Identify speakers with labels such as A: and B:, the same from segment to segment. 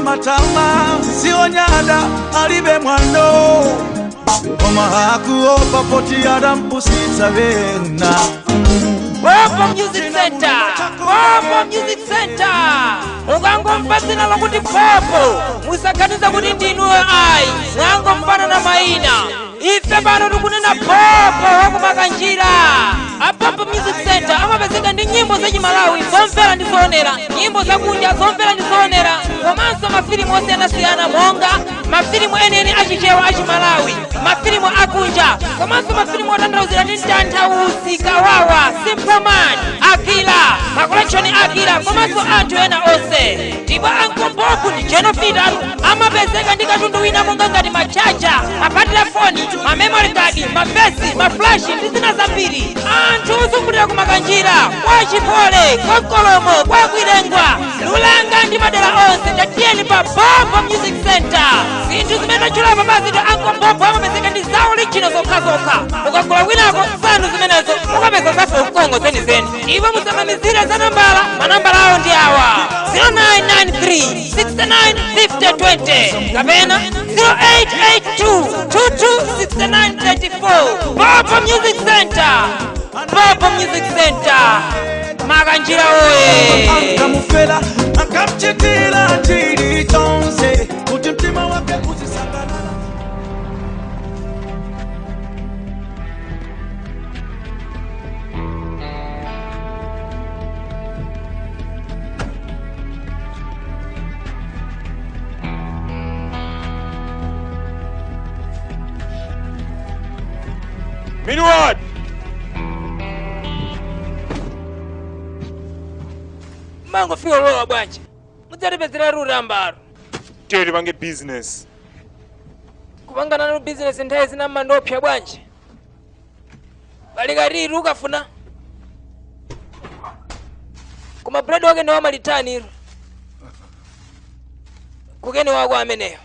A: Siwamatama, siwonyada, alibe mwano, koma akuopa poti adampusitsa wena.
B: Popo Music Center, Popo Music Center. Mukangomva dzina lakuti Popo, musaganiza kuti ndinuyo ayi, mwangomfanana mayina. Ife pano tikunena Popo wakumakanjira. A Popo Music Center amapezeka ndi nyimbo zachimalawi zomvera ndi zoonera, nyimbo zakunja zomvera ndi zoonera, komanso mafilimu osiyanasiyana monga mafilimu enieni achichewa achimalawi, mafilimu akunja, komanso mafilimu otanthauzira ndi mtanthauzi Kawawa, Simple Man, Akila, makolekshoni Akila, komanso anthu ena onse. Ndipo ankomboku ndi Jenofita amapezeka ndi katundu wina monga ngati machaja, mapatelefoni, mamemory card, mavesi, maflashi ndi zina zambiri. Anthu ozungulira kumakanjira, kwa Chipole, kwa Nkolomo, kwa Kwilengwa, Lulanga ndi madera onse, tatiyeni pa Popo Music Center. Zinthu zimene tachula papazi ankombopo amapezeka ndi zawo lichino zokhazokha. Mukagula kwinako zanu zimenezo mukapeza zafe mkongo zenizeni. Ndipo musanamizire za nambala, manambala awo ndi awa: 0993 69 50 20 kapena 0882 22 69 34. Popo Music Center, Popo Music Center, Makanjira oye!
A: Ankamufela, ankamchitira chilichonse kuti mtima wake uzisangalala.
C: Minuat!
B: Mangofika lowa bwanji, mudzatipezera rutambalo.
C: Tiye tipange business.
B: Kupanga nanu bizinesi nthawi zina mmandopsa bwanji. Palikatiri ukafuna koma buledi wake ndi wamalitani iro kukeni wako ameneyo.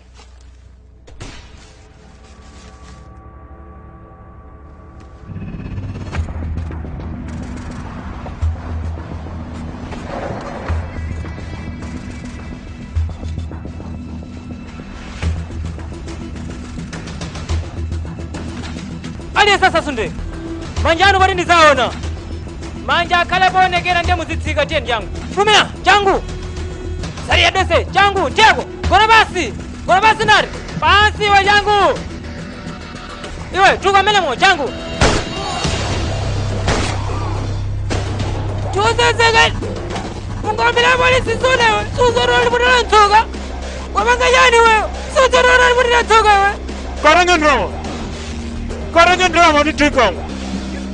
B: Aliyense asasunde manja anu pati ndizaona manja akhale poonekera, ndiye muzitsika. Tiye changu, fumira changu, saliyadese changu, tiyeko gona pasi, gona pasi, nati pansi iwe, changu iwe, tuka amenemo changu, tuzezeke ungombera polisi sunewe suzoroliputira ntsuka wapanga chani iweyo suzoroliputira ntsuka iwe.
C: Karanga ndrama! Karanga ndrama ndidrikangu!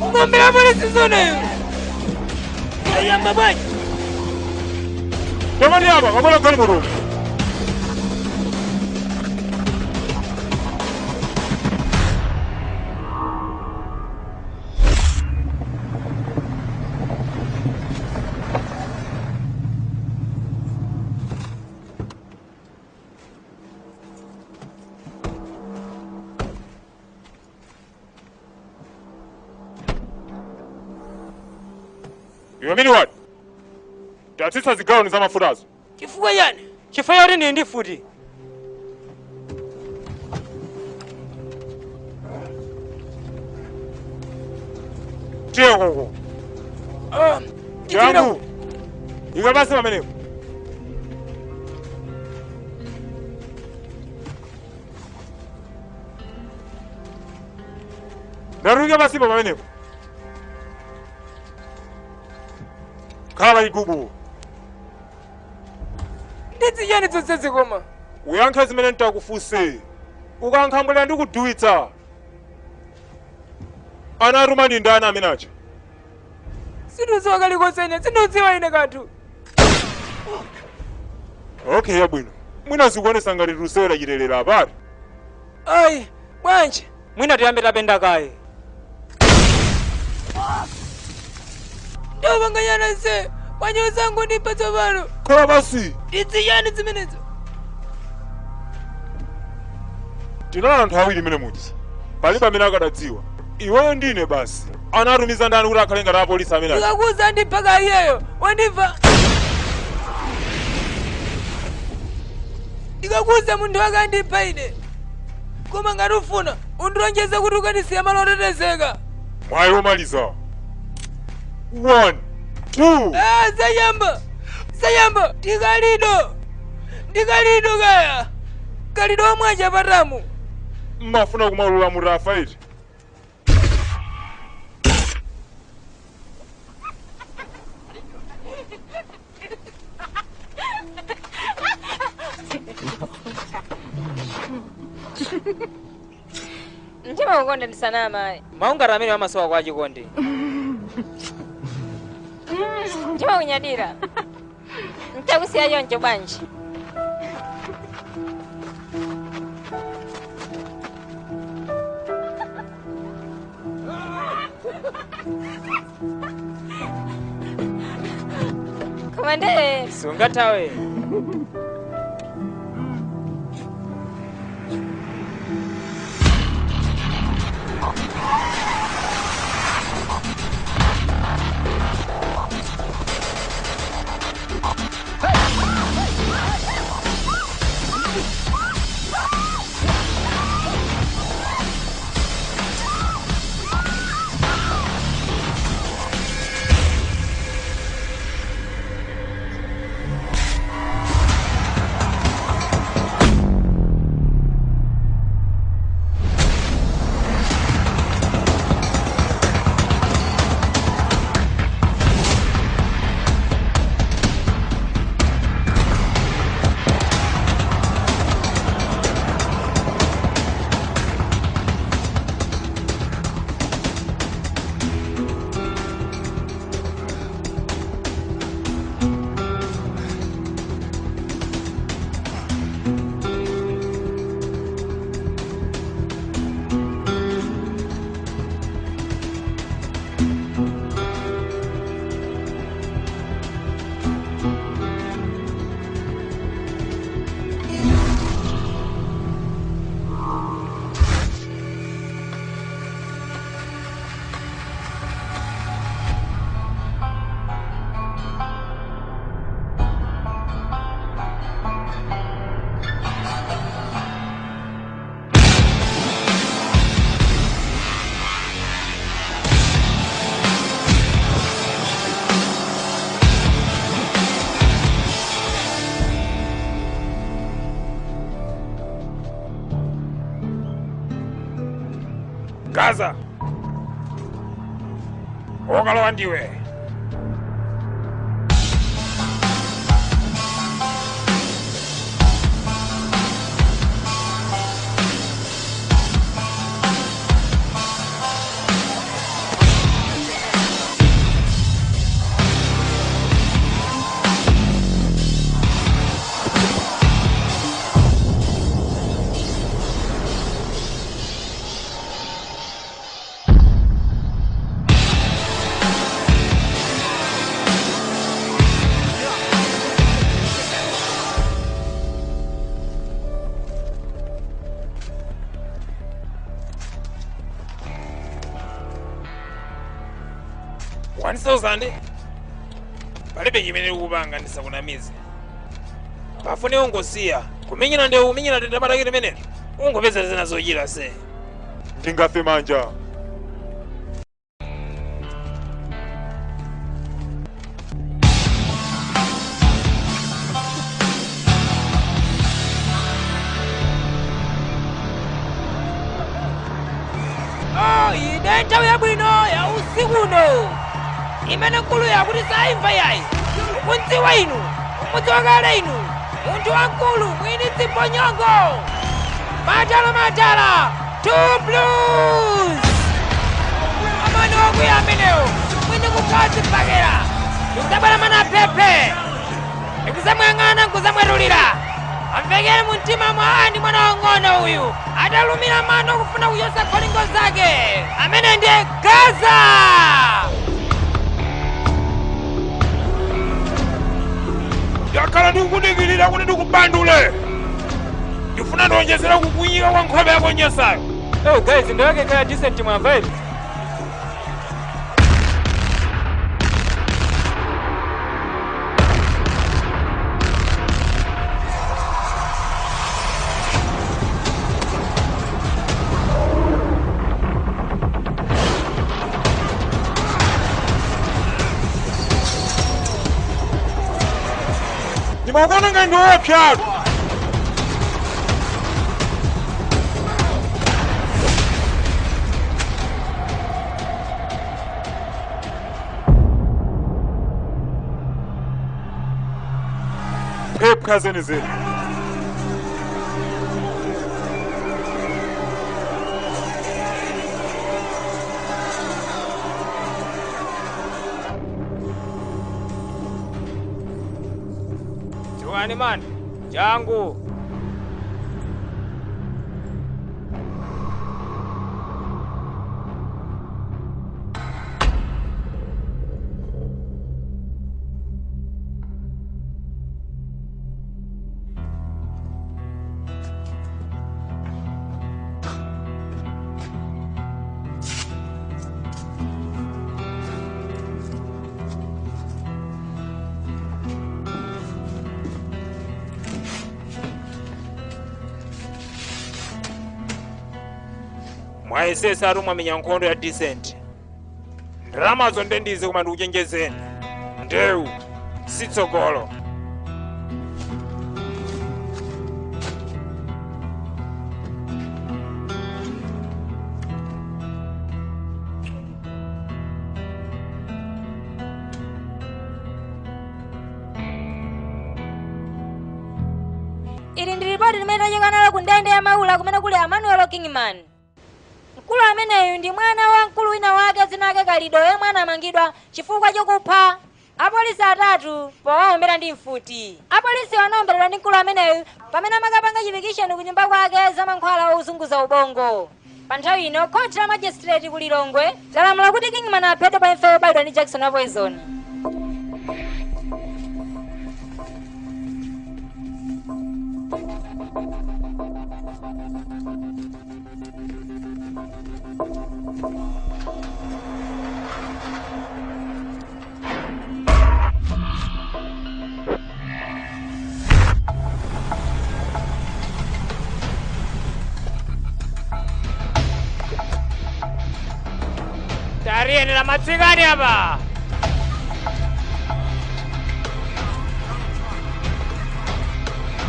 B: Ungombera polisi sunewe ayamba bwanji.
C: Tamani apa, kabola galimoto. Iwe Minuat! Tatsitsa zigaloni za mafutazo.
B: Chifukwa chani? Chifukwa choti ndili ndi futi.
C: Tiye koko.
B: Ah,
C: Changu! Iwe basi pamenepo. Ndaruka basi pamenepo. Khala igubu.
B: Ndidziyani zonse zikoma?
C: Uyankhe zimene nditakufunse. Ukankhambulira ndikuduwitsa. Anatuma ndi ndani amene aja?
B: Sindidziwa kalikonse ine, sindidziwa ine kanthu.
C: Okay, yabwino. Mwina zikuonesa ngati tusewera chitelera apati.
B: Ayi, bwanji? Mwina tiyambe tapenda kaye. Ndopanga chana se bwanji usangondipa tsopano?
C: Khala basi.
B: Ndidziyani zimenezo?
C: Tinali anthu awiri mene muja. Palibe amene akadadziwa. Iweyo ndine basi. Anatumiza ndani kuti akhale ngati apolisi amene aja?
B: Ndikakuuza ndipha iyeyo, wandimva? Ndikakuuza munthu akandipha ine. Koma ngati ufuna, undilonjeze kuti ukandisiya malo otetezeka.
C: Mwayi womaliza. 1 2.
B: Ah, zayamba. Zayamba. Ndikalido. Ndikalido kaya. Kalido omwe achapatamu.
C: Mmafuna kumalula murafa iti.
D: Ndimakukonda ndisanama.
B: Maungati amene amasowa kwa chikondi.
D: Ndimakunyadira. Ntakusiya choncho bwanji. Koma nde
B: Sungathawe.
C: Gaza. Okalowa ndiwe.
E: $1,000 palibe chimene ukupanga ndisakunamize. Pafune ungosiya kumenyera ndewu, kumenyera tenda matakiti meneto ungopeza zina zochita se.
C: Ndingafe manja.
B: Oh, ine nthawi yabwino ya usikuno imene nkulu yakuti saimva yayi. Mudziwa inu, mudziwa kale inu, munthu wamkulu mwini dziponyongo. Matala matala, two blues. Amene wakwiya amenewo mwini kukhala dzipakira ndikuzabwera mana phephe, ndikuzamuyang'ana nkuzamwetulira. Amvekere mu mtima mwa ndi mwana wang'ono uyu atalumira mano kufuna kuchosa kholingo zake. Amene ndiye Gaza.
E: Ndakhala ndikukudikirira kuti ndikubandule. Ndifuna ndionjezera kukunyika kwa nkhope yako nyasayo.
B: Oh guys, ndewake kaya decent mwamva iti.
C: Ndimakuona ngati ndiwoopsatu. Phepha zenizeni.
E: Dziwani mani changu. Mwayesesa atu mwamenya nkhondo ya decent. Ndalamazo ndendize koma ndikuchenjezeni, ndewu sitsogolo.
D: Ili ndi ripoti limene tachoka nalo ku ndende ya Maula kumene kuli Emmanuel Kingman. Mkulu ameneyu ndi mwana wa mkulu wina wake dzina lake Kalido yemwe anamangidwa chifukwa chokupha apolisi atatu powaombera ndi mfuti. Apolisi anaomberedwa ndi mkulu ameneyu pamene amakapanga chipikisheni ku nyumba kwake za mankhwala ozunguza ubongo. Pa nthawi ino khoti la magistrate ku Lilongwe lalamula kuti Kingman aphedwe pa imfa yobayidwa ndi jakisoni wa poison.
E: Tariyenera matsikani apa.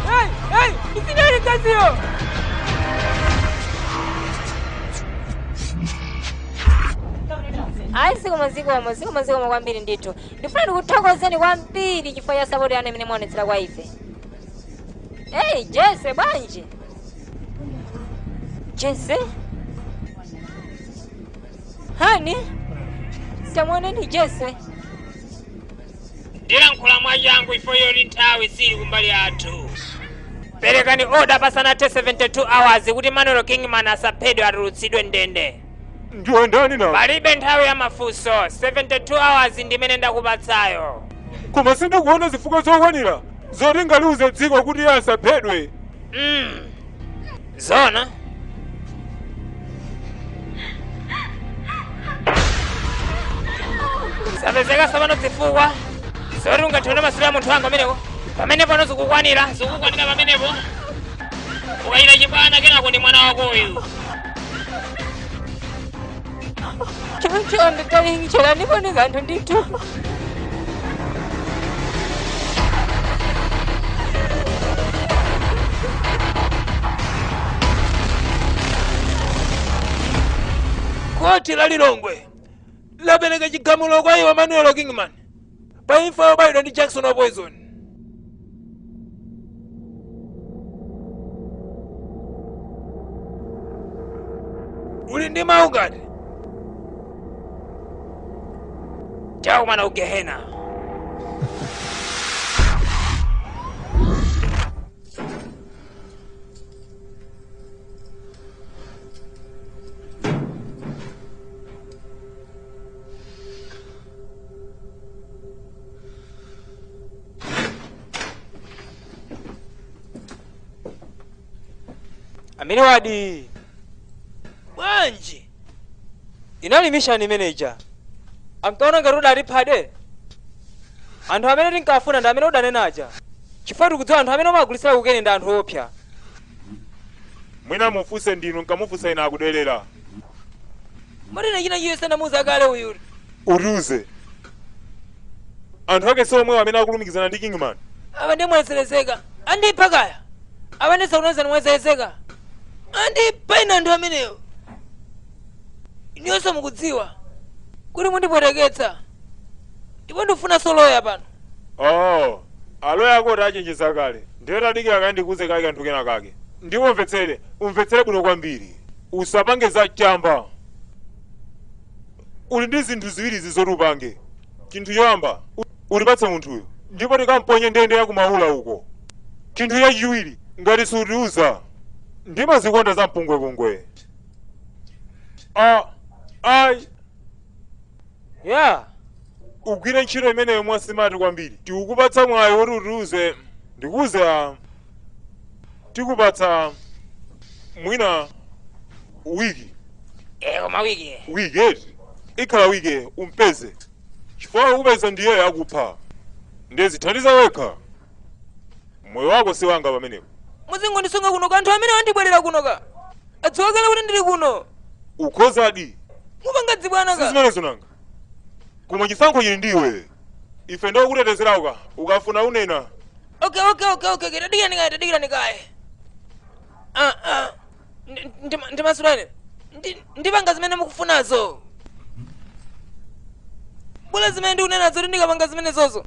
B: Hey, hey, isinani kaziyo.
D: Ayi, zikomo zikomo zikomo zikomo kwambiri ndithu. Ndifuna ndikuthokozeni kwambiri chifukwa cha sapoti yanu imene mwaonetsera kwa ife. Hey, Jesse, bwanji? Jesse? Hani? Tamuoneni Jesse.
E: Ndilankhula mwachangu ifo yoti nthawi sili kumbali yathu. Perekani order pasanathe 72 hours kuti Manuel Kingman asaphedwe, atulutsidwe ndende.
C: Ndiwe ndani na?
E: Palibe nthawi ya mafunso, 72 hours ndimene ndakupatsayo.
C: Koma sindikuona zifukwa zokwanira zoti ngaliuze dziko kuti iye asaphedwe.
E: Zona zapezeka tsopano zifukwa zoti ungathione masula ya munthu wanga ameneko pamene pano zikukwanira, zikukwanira pamenepo. Ukachita chibwana kenako ndi mwana wakoyu.
D: Chonde talingichera ndiponi kanthu ndithu.
E: Khoti la Lilongwe lapereka chigamulo kwa iwe Manuel Kingman pa imfa yobayidwa ndi jakisoni wa poison. Uli ndi mawu ngati chakumana ku gehena.
B: Amene wadi
E: Bwanji?
B: Inali mission manager ankaona ngati udali phade. Anthu amene tinkafuna ndi amene udanenaja, chifukwa tikudziwa anthu amene umagulitsira kukene ndi anthu opsa.
C: Mwina mufunse ndinu, nkamufunsa ine akudelera.
B: Marina china chiyese ndamuuza kale uyu.
C: Utiuze, anthu ake si omwewo amene akulumikizana ndi Kingman?
B: Apa ndiye mwayeserezeka. Andipha kaya. Apa ndisakunozani mwayeserezeka. Andipha ina anthu amenewo. Inuyonso mukudziwa kuti mundipweteketsa. Ndipo ndifuna soloya pano.
C: Oh, aloya ako tachenjeza kale. Ndiye tadikira kale ndikuuze kale kanthu kena kake. Ndipo umvetsere, umvetsere bwino kwambiri. Usapange za chamba. Uli ndi zinthu ziwiri zoti upange. Chinthu choyamba, utipatse munthuyo. Ndipo tikamponye ndende ya kumaula uko. Chinthu chachiwiri, ngati sutiuza. Ndimazikonda za mpungwepungwe. Ah, ai.
B: Yeah.
C: Ugwire ntchito imeneyo mwasimati kwambiri. Tikukupatsa mwayi woti utiuze. Ndikuuze ah. Tikupatsa mwina wiki.
B: Koma wiki.
C: Wiki eti. Ikhala wiki umpeze. Chifukwa ukupeza ndiye akupha. Ndiye zithandiza wekha. Moyo wako si wanga pamenepo.
B: Muzingondisunga kuno kanthu amene wandibwerera kuno ka. Adziwa kale kuti ndili kuno.
C: Ukhozadi.
B: Mupanga dzibwana ka.
C: Si zimenezo nanga. Koma chisankho chili ndiwe. Ife ndokutetezera uka. Ukafuna unena.
B: Okay, okay, okay, okay. Tadikirani kaye, tadikirani kaye. Ah, ah. Ndimasulani. Ndipanga zimene mukufunazo. Bula zimene ndikunenazo kuti ndikapanga zimenezozo.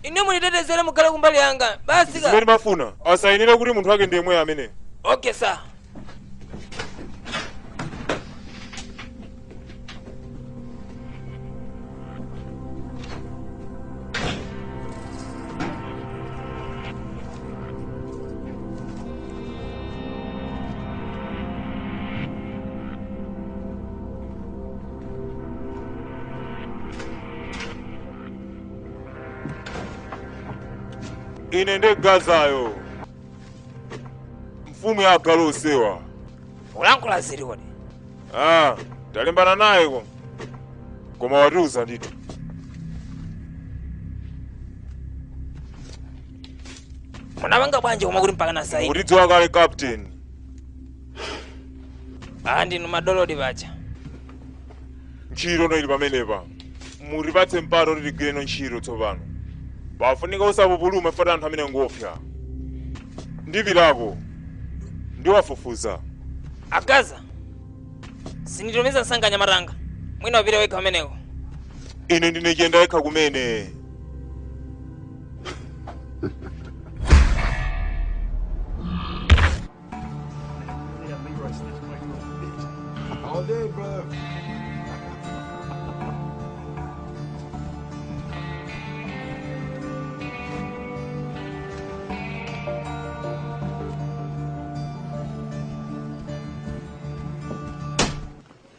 B: Ine munditetezere mukhale kumbali yanga. Basi ka.
C: Zimene mafuna. Asayinire kuti munthu wake ndiye mweya amene.
B: Okay, sir.
C: Ine ndi Gazayo. Mfumu ya agalu osewa.
B: Ulankhula zili kodi?
C: Ah, talimbana naye ko. Koma watiuza ndithu.
B: Munapanga bwanji koma kuti mpaka na saini?
C: Mutidziwa kale captain.
B: Ah, ndinu madolodi paja.
C: Ntchito no ili pamenepa. Mutipatse mpata kuti tigwireno ntchito tsopano. Pafunika usapupuluma fata anthu amene ngopsa. Ndipitako. Ndiwafufuza.
B: Agaza. Sinditumiza msanga anyamatanga. Mwina upite wekha umeneko.
C: Ine ndine chiyenda yekha kumene.
F: All day, brother.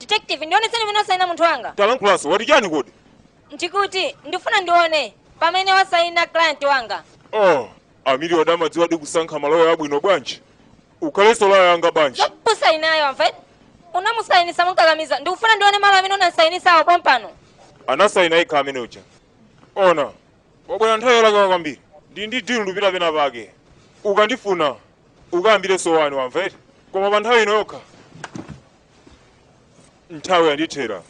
D: Detective, ndionetseni pamene wasaina munthu wanga.
C: Talankhulaso, wati chani kodi?
D: Ndikuti ndifuna ndione pamene wasaina client wanga.
C: Oh, amiri adamadziwa di kusankha maloya abwino bwanji. Ukhalenso loya yanga bwanji.
D: Zopusa inayo amva. Unamusayinisa munkakamiza. Ndikufuna ndione malo amene unasayinisawo pompano.
C: Anasayina yekha amene uja. Ona, wabwera nthawi yolakika kwambiri. Ndi ndi deal ndupita pena pake. Ukandifuna, ukayambire sowani wamva eti. Koma pa nthawi ino yokha. Nthawi yandithera.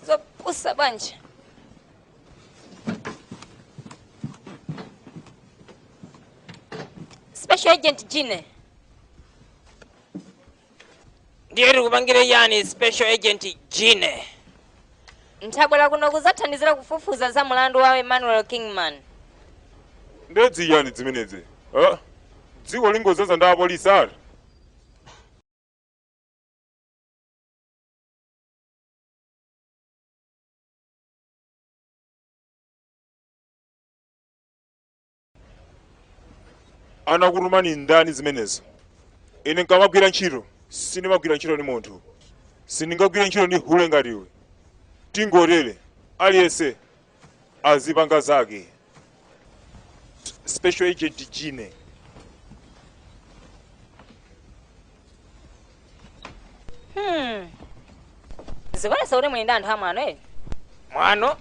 D: Zopusa bwanji. Special Agent Gine.
B: Ndiye tikupangire yani Special Agent Gine.
D: Ntabwera kuno kuzathandizira kufufuza za mulandu wa Emmanuel Kingman.
C: Ndedzi yani zimenezi? Ah? Dziko lingozaza ndi apolisi ali. Anakutumani ndani zimenezo? Ine nkamagwira ntchito, sindimagwira ntchito ndi munthu. Sindingagwire ntchito ndi hule ngati iwe. Tingotere, aliyense azipanga zake. Special Agent Gine.
D: Zikuonetsa kuti muli ndi anthu amwano eh?
B: Mwano?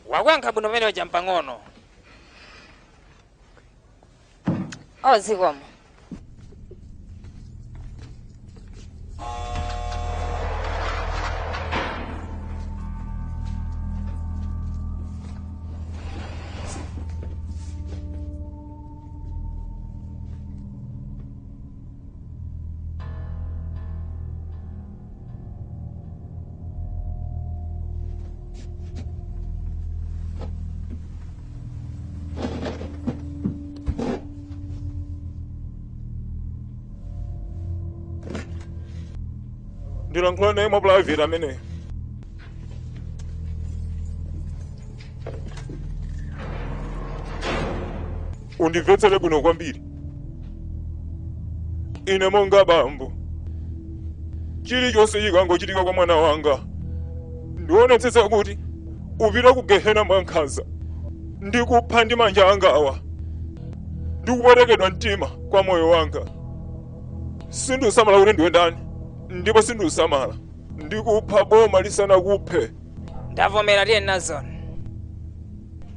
B: Wakuyankha bwino pamene uja mpang'ono.
D: Oh, zikomo.
C: Ndilankhula naye mwa private ameneyo. Undimvetsere bwino kwambiri. Ine monga bambo, chilichonse chikangochitika kwa mwana wanga, ndionetsetsa kuti upita ku gehena mwankhanza, ndikupha ndi manja angawa, ndikuperekedwa mtima kwa moyo wanga. Sindiusamala kuti ndiwe ndani, ndipo sindiusamala ndikupha boma lisanakuphe.
B: Ndavomera, tiye nazo.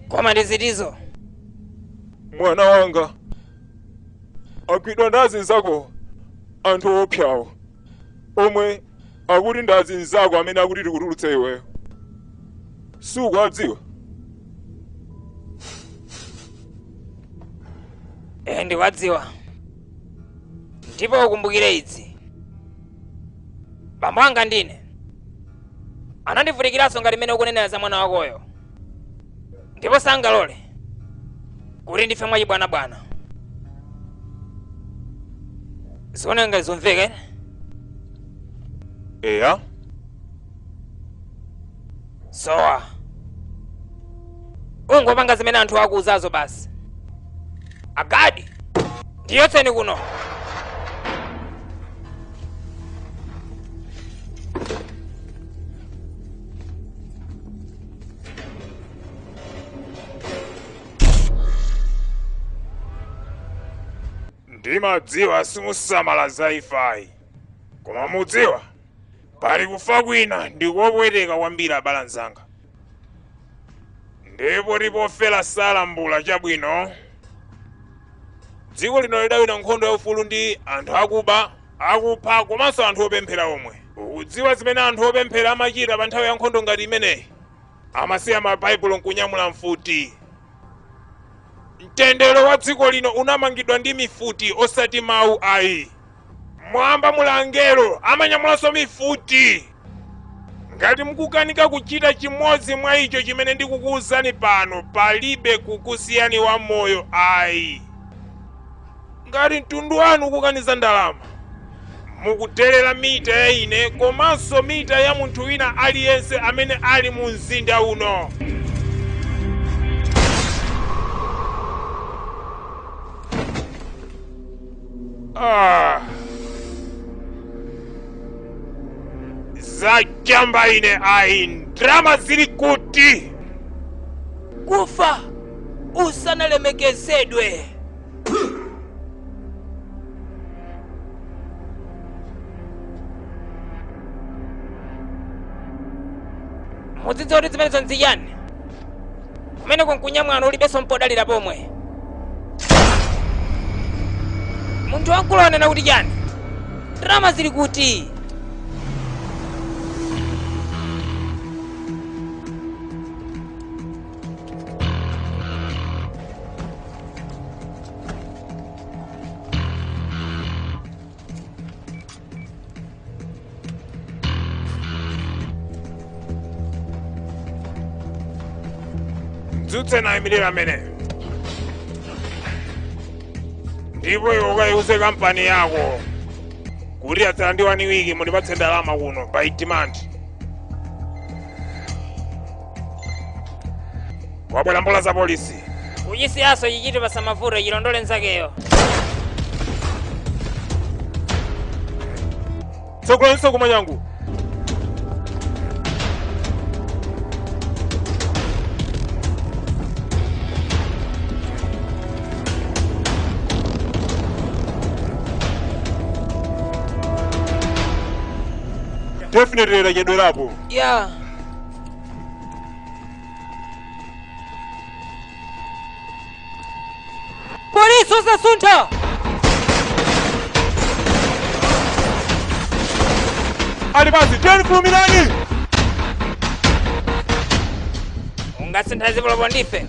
B: Koma ndizitizo.
C: Mwana wanga agwidwa ndi azinzako, anthu opyawo omwe akuti ndi azinzako amene akuti tikutulutse iweyo. Sukuwadziwa?
B: E, ndikuwadziwa. Ndipo ukumbukire izi, bambo anga ndine anandivutikiranso ngati mmene ukunenera za mwana wakoyo, ndipo sangalole kuti ndife mwachibwanabwana. Zioneka ngati zomveka.
C: Eya.
B: Sowa, ungopanga zimene anthu akuuzazo basi. Agadi, ndiyotseni kuno.
E: Ndimadziwa simusamala za ifayi, koma mudziwa pali kufa kwina ndikopweteka kwambiri, abale anzanga, ndipo tipofera salambula chabwino. Dziko lino lidawina nkhondo yaufulu ndi anthu akuba, akupha komanso anthu opemphera omwe. Ukudziwa zimene anthu opemphera amachita pa nthawi ya nkhondo ngati imeneyi? Amasiya mabaibulo nkunyamula mfuti. Mtendere wa dziko lino unamangidwa ndi mifuti, osati mawu ayi. Mwamba muli angelo amanyamulanso mifuti. Ngati mukukanika kuchita chimodzi mwa icho chimene ndikukuwuzani pano, palibe kukusiyani wa moyo ayi. Ngati mtundu wanu ukukaniza ndalama, mukudelera mita ya ine komanso mita ya munthu wina aliyense amene ali mu mzinda uno. Ah. Zachamba ine ayi, ndalama zili kuti?
B: Kufa usanalemekezedwe. Mudzidziwa kuti zimenezo nziyani? Kumene kunkunyamwano ulibenso mpodalira pomwe. Munthu wamkulu anena kuti chani? Ndalama zili kuti?
E: Mdzutse nayimirira amene, ndipo iwe ukayiuze kampani yako kuti atsala ndi 1 week, mundipatse ndalama kuno by demand. Wabwera mbola za polisi.
B: Uchisiyaso chichiti pasamavuto, chilondole nzakeyo.
C: Tsogolanso kumanyangu. Definitely lachedwerapo.
B: Ya. Polisi, osasuntha!
C: Ali pansi, tiyeni, fulumirani!
B: Ungasintha zipolopo ndife.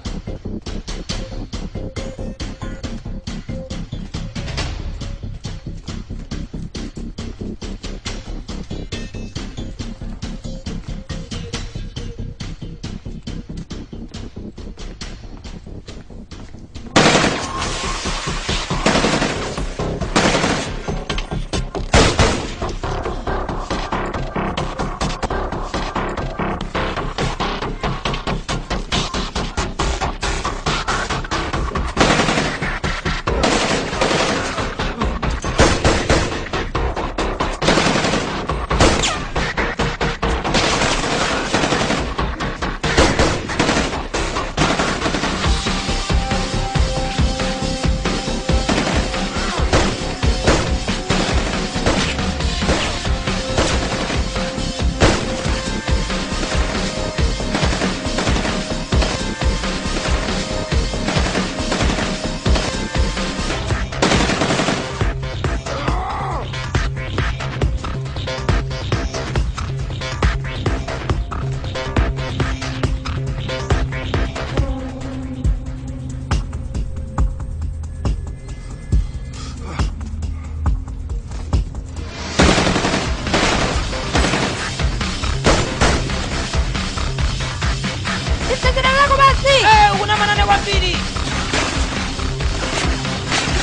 B: Pasi.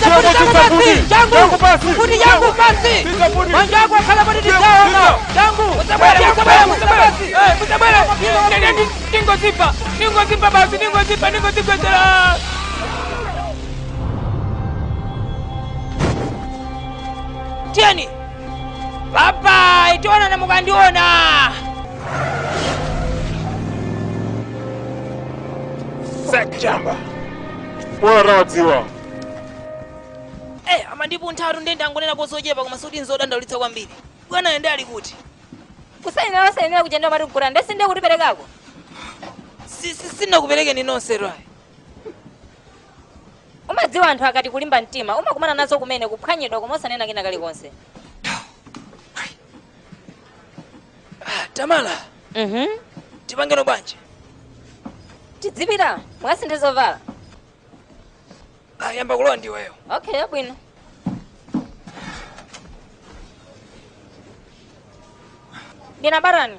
B: Changu pasi. Changu pasi. Kuti changu pasi. Manja ako akhala pati tidzaona. Changu. Musabwere, musabwere, musabwere. Eh, musabwere. Ndingozipa. Ndingozipa basi, ndingozipa, ndingozigwetsera. Tiyeni. Bye-bye. Tionana mukandiona.
E: Sachamba.
C: Bora wadziwa.
B: Eh, amandipuntha atu ndiye ndangonena pozochepa koma sikuti nzodandaulitsa kwambiri. Bwanayo ndi ali kuti?
D: Kusainira osainira kuchenda umati mkura ndesi ndiye kutiperekako.
B: Sinakuperekeni nonse ayi.
D: Umadziwa anthu akati kulimba mtima umakumana nazo kumene kuphwanyidwa koma osanena kina kalikonse.
B: Tamala. Tipangeno bwanji?
D: Tidzipita, mwasinthe zovala.
B: Yamba kulowa ndiweyo.
D: Okay, yabwino. Ndina barani.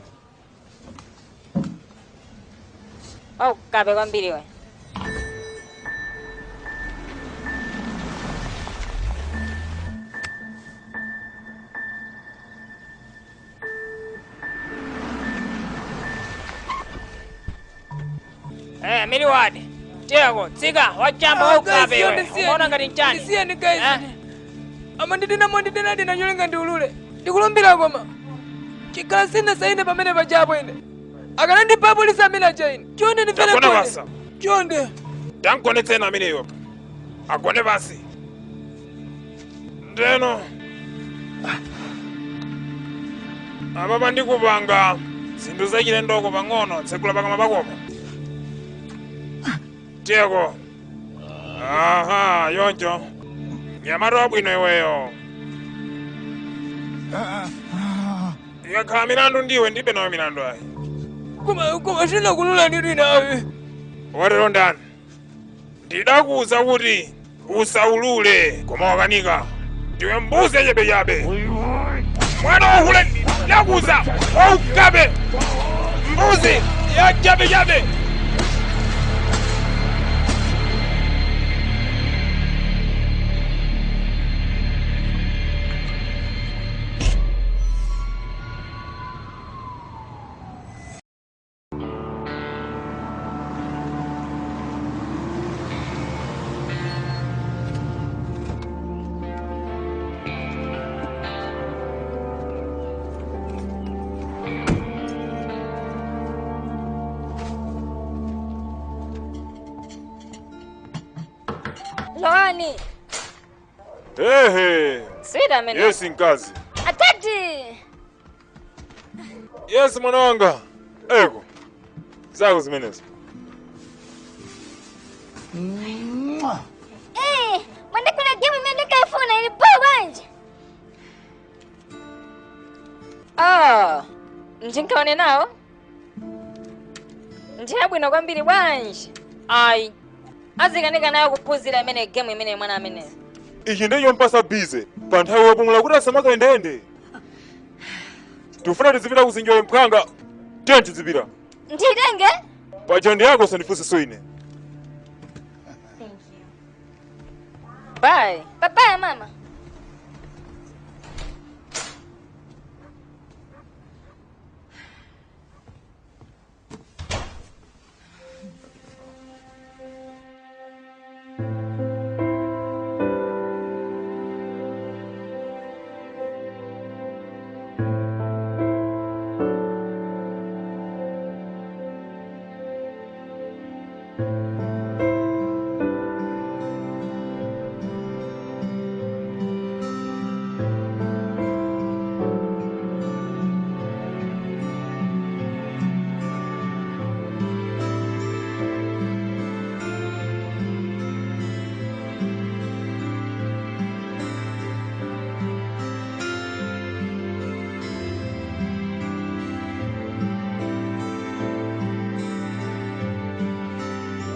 D: Oh, kabe kwambiri we.
B: Eh, miliwadi. Tiyako, tsika, wachamba waukabe we. Umaona ngati nchani.
G: Ndisiyeni guys. Amandidina mondidina dina nyolenga ndiulule. Ndikulumbira koma. Chikhala sina saine pamene pachapo ine. Akanandipha polisi amene aja ine. Chonde ndimvere
E: Tagona
G: chonde.
E: basa.
G: Chonde.
E: Tangonetseni ameneyo. Agone basi. Ndeno. Apa ndikupanga zinthu zachilendoko pang'ono tsekula pakamwa pakopo. Tiyeko. Aha, yonjo. Nyamata wabwino iweyo. Ikakhala milandu ndiwe ndibe nayo milandu ayi.
G: Koma sinakulula nditu ine ayi.
E: Watero ndani? Ndidakuwuza kuti usaulule koma wakanika. Ndiwe mbuzi yachabechabe. Mwana wohule ndakuwuza waukabe. Mbuzi yachabechabe.
D: Lowani.
C: Ehe.
D: Sweet amene.
C: Yes, mkazi.
D: Atati.
C: Yes, mwana wanga. Eko. Zako zimenezo.
H: Eh, mwandakula game imene ndikayifuna ili poa bwanji.
D: Ah, ndinkaone nawo. Ndiyabwino kwambiri bwanji. Ayi. Azikanika nayo kuphunzira imene game imene mwana amene.
C: Ichi ndicho mpasa bize pa nthawi yopumula kuti asamakayendeyende. Tifuna tizipita kuzinjoyi mphwanga. Tiye tizipita.
D: Nditenge?
C: Paja ndi yako usandifunsenso ine.
D: Bye.
H: Bye bye mama.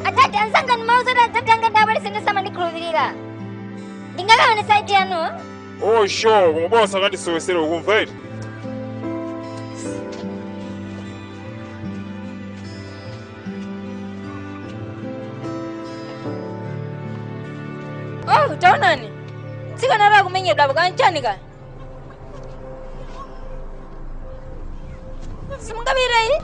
H: Atati anzanga ndimauza kuti adzati anga ndabalise ndisamandikhulupirira. Ndingakaone saiti yanu?
C: Oh sure, koma bosa akandisowesera ukumva eti.
D: Oh, taonani tsikana lakumenyedwa apo kanchani ka simungapite iyi.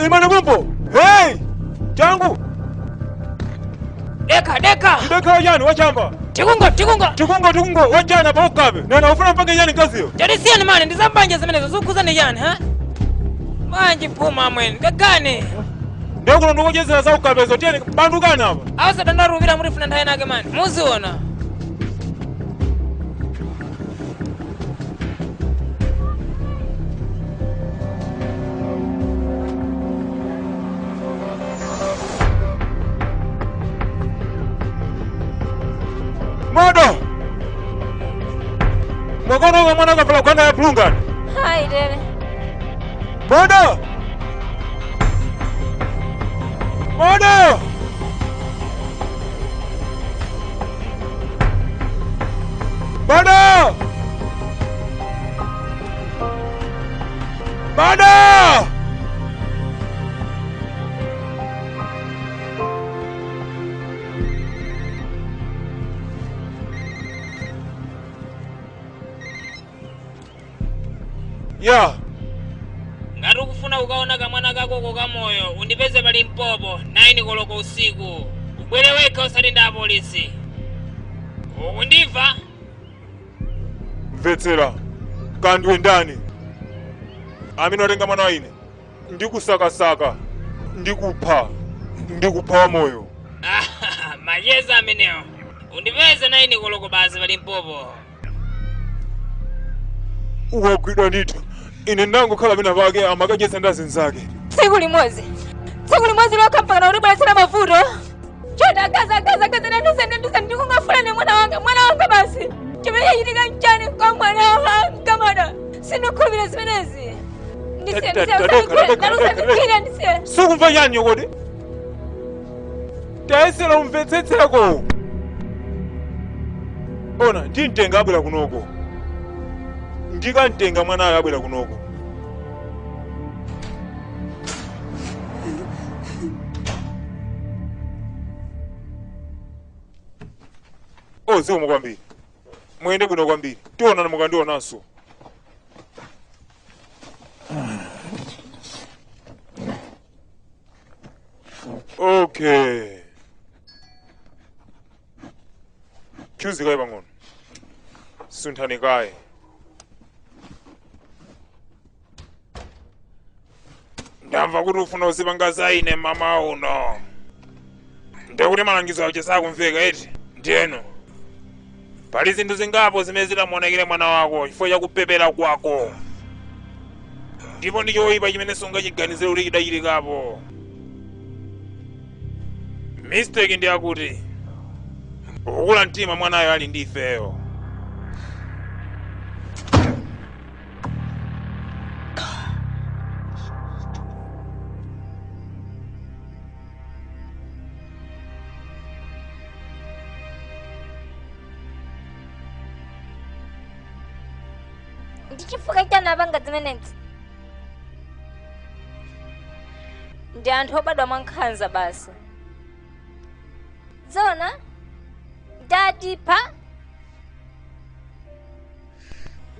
C: Imani pompo! Hey! Changu!
B: Deka deka.
C: Ndekha chani wachamba.
B: Tikungo tikungo.
C: Tikungo tikungo wachana pa ukape. Nena ufuna mpange chani mkaziyo.
B: Tadisiyani mani ndizambanja zimenezo zikukhuzani chani ha? Manji phuma amweni gagane.
C: Ndekuno ndikuchezera za ukapezo tiyeni bandukani apa.
B: Awusadandarupira mutifuna nthawi nake mani. Muziona.
C: Modo! Mwakono uko mwana kavala gwanda ya blue ngati.
D: Hayi tere.
C: Modo! Modo! Modo! Modo! Ya.
B: Ngati ukufuna kukaona kamwana kakoko kamoyo undipeze pa Limpopo 9 koloko usiku. Ubwere wekha usati ndi apolisi. Ukundimva?
C: Mvetsera. Kandiwe ndani? Amene watenga mwana wa ine. Ndikusakasaka. Ndikupha. Ndikupha wa moyo.
B: Macheza amenewo. Undipeze 9 koloko basi pa Limpopo.
C: Wagwidwa ndithu. Ine ndangokhala pena pake amakacheza ndi azinzake.
D: Tsiku limodzi. Tsiku limodzi lokha mpaka ulibweretsera mavuto. Chonde akazi akazi akazi ndanduse ndanduse ndikungafuna ne mwana wanga mwana wanga basi. Chimene chachitika nchani kwa mwana wanga mwana. Sindikukhulupirira zimenezi. Ndisiye ndisiye ndanduse ndisiye.
C: Sukumva chani kodi? Tayesera umvetsetseko. Ona ndimtenga abwera kunoko. Ndikamtenga mwanayo abwera kunoko. Oh, zikomo kwambiri. Muyende bwino kwambiri. Tionana mukandionanso. Okay. Chuzi kaye pang'ono. Sunthani kaye.
E: Ndamva kuti ufuna uzipanga za ine mama uno. Ndekuti malangizo acho sakumveka eti. Ndiyeno. Pali zinthu zingapo zimene zitamuonekere mwana wako chifukwa cha kupepera kwako. Ndipo ndi choyipa chimene sungachiganizire kuti chidachitikapo. Mistake ndi akuti ukula mtima mwanayo ali ndi ifeyo.
H: Ndi chifukwa chani apanga zimenezi?
D: Ndi anthu obadwa mwankhanza basi.
H: Zona? Ndatipha?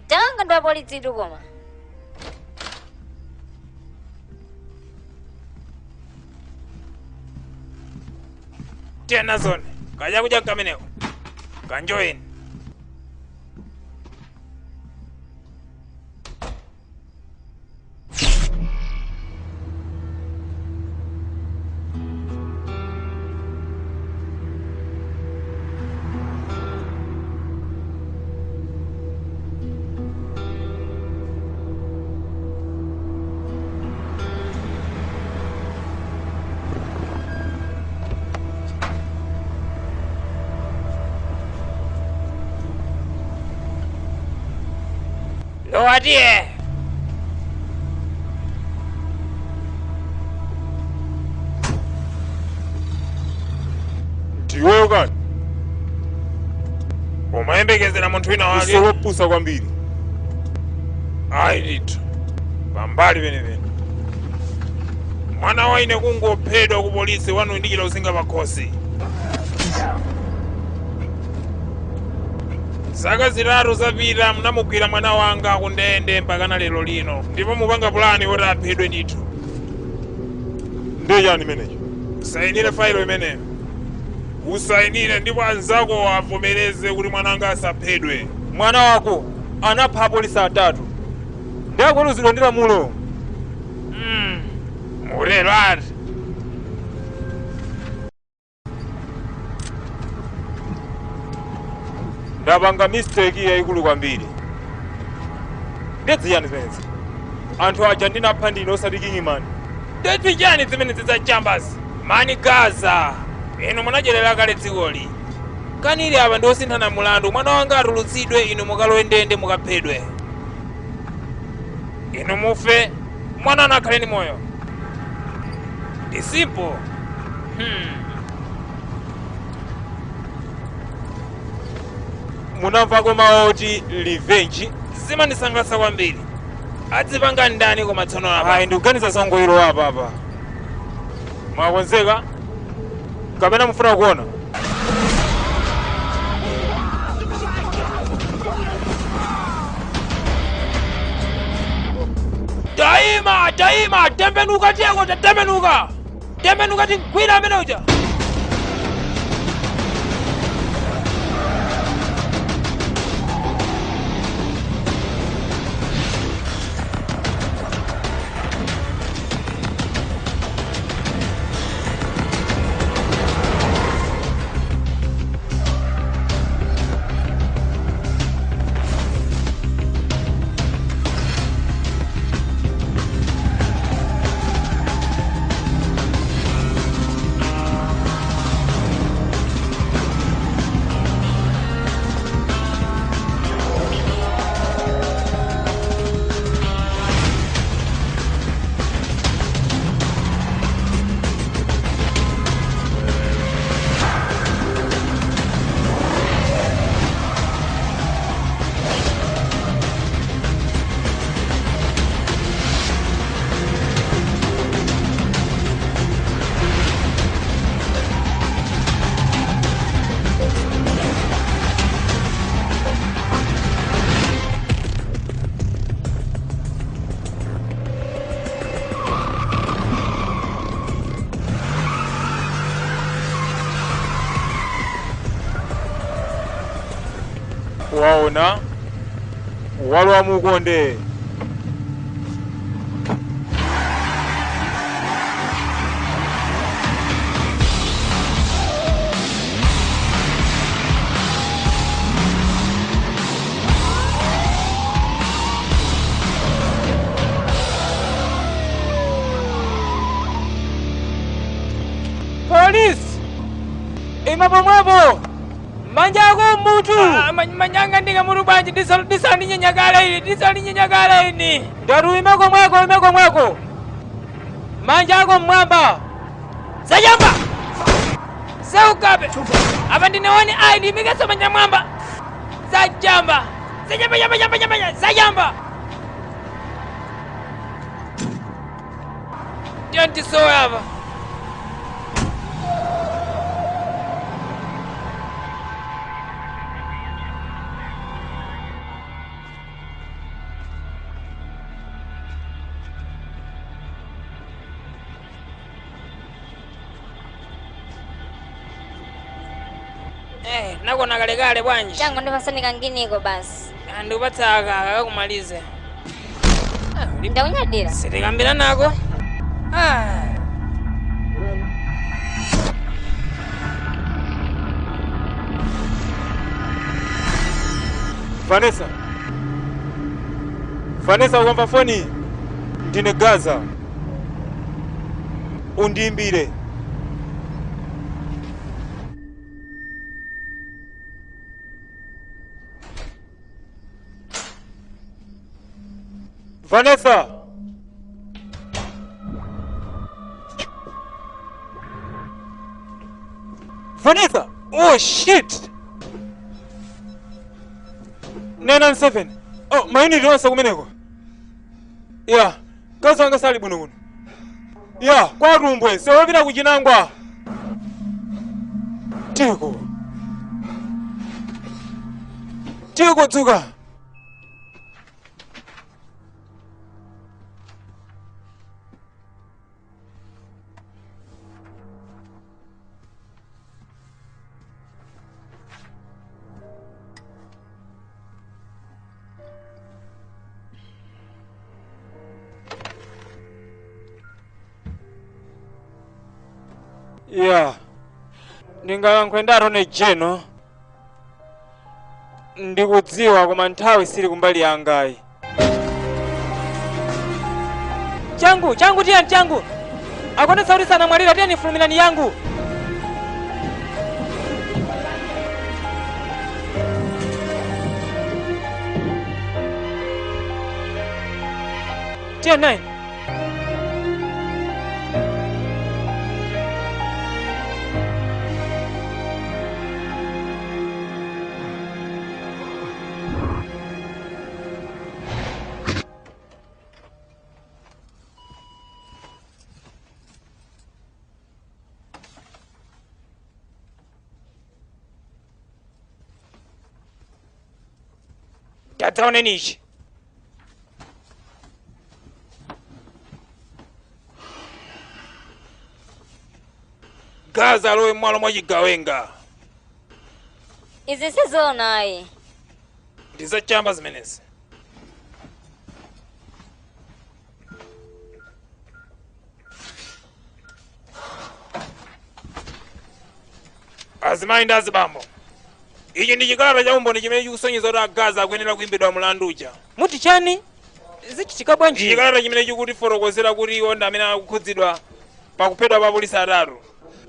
H: Danga ndi apolisitu koma.
E: Tena zone. Kaja kuja kameneko. Kanjoin. Lowatie.
C: Chokani.
E: Umayembekezera munthu wina wake.
C: Usolopusa kwambiri.
E: Ayi ndithu. Pambali penepene. Mwana wa ine kungophedwa ku polisi wanu ndichita usinga pakhosi. Zaka 3 zapita munamugwira mwana wanga kundende mpakana lero lino, ndipo mupanga pulani woti aphedwe ndithu.
C: Ndiye chani imenecho?
E: Usayinire failo imeneyo. Usayinire ndipo anzako avomereze kuti mwana wanga asaphedwe.
C: Mwana wako anapha apolisi 3. Ndiye akuweruzidwa ndi lamulo.
E: Mutero ati.
C: Ndapanga mistake yayikulu kwambiri. Ndedzi chani zimenezi? Anthu aja ndinapha ndine osati Kingman.
E: Ndedzi chani zimenezi za chambers? Mani Gaza. Inu munadyerera kale dzikoli. Kanili apa ndi osinthana mulandu, mwana wanga atulutsidwe, inu mukalowe ndende mukaphedwe. Inu mufe, mwana anakhale ndi moyo. Ndi simple.
C: Munamvako mawu oti revenge?
E: Zimandisangalatsa kwambiri. Adzipanga ndani koma tsono apa?
C: Ayi, ndikuganiza zongoyiro apa apa. Mwakonzeka? Kapena mufuna kuona?
B: Taima, taima, tembenuka tiyeko, tembenuka. Tembenuka tigwira amene uja.
C: Waona walowa mukonde.
G: Polisi! Ima pomwepo! Manja ako mutu! Manyanga ndinga mutu bwanji disalinyenyakala ini, disalinyenyakala ini. Ndatu ime komweko, ime komweko. Manja ako mmwamba. Zayamba! Zaukabe! Apa ndinewoni ayi ndimikeso manja mwamba. Zajamba! Zajamba, jamba, jamba, jamba, zajamba! Ndiyo ndisowe apa.
B: Nakona kalekale bwanji.
H: Changu ndimasanika nginiko basi.
B: Ndikupatsa aka akakumalize.
H: Ndakunyadira.
B: Sitikambira nako.
C: Vanessa. Vanessa ukamva foni ndine Gaza. Undiimbire. Vanessa! Vanessa!
G: Oh shit, 997. Oh, mayuniti onse kumeneko. Ya, mkazi wanga sali bwino kuno. Ya, kwatumbwe sewopita kuchinangwa. Tiko tiko, dzuka. Ya, ndingayankhwe ndatone jeno. Ndikudziwa, koma nthawi sili kumbali yangayi. Changu changu, tiyani changu. Akonetsa kuti sanamwalira. Tiyani, fulumirani yangu. Tiyani nayi. Tadzaoneni ichi.
E: Gaza alowe m'malo mwa chigawenga.
D: Izi sizoona ayi.
E: Ndizachamba zimenezi. Azimayi ndi azibambo, ichi ndi chikalata cha umboni chimene chikusonyeza kuti Agaza akuyenera kuimbidwa mlandu uja.
G: Muti chani? Zichitika bwanji?
E: Chikalata chimene chikutifotokozera kuti iwo ndi amene akukhudzidwa pakuphedwa pa apolisi atatu.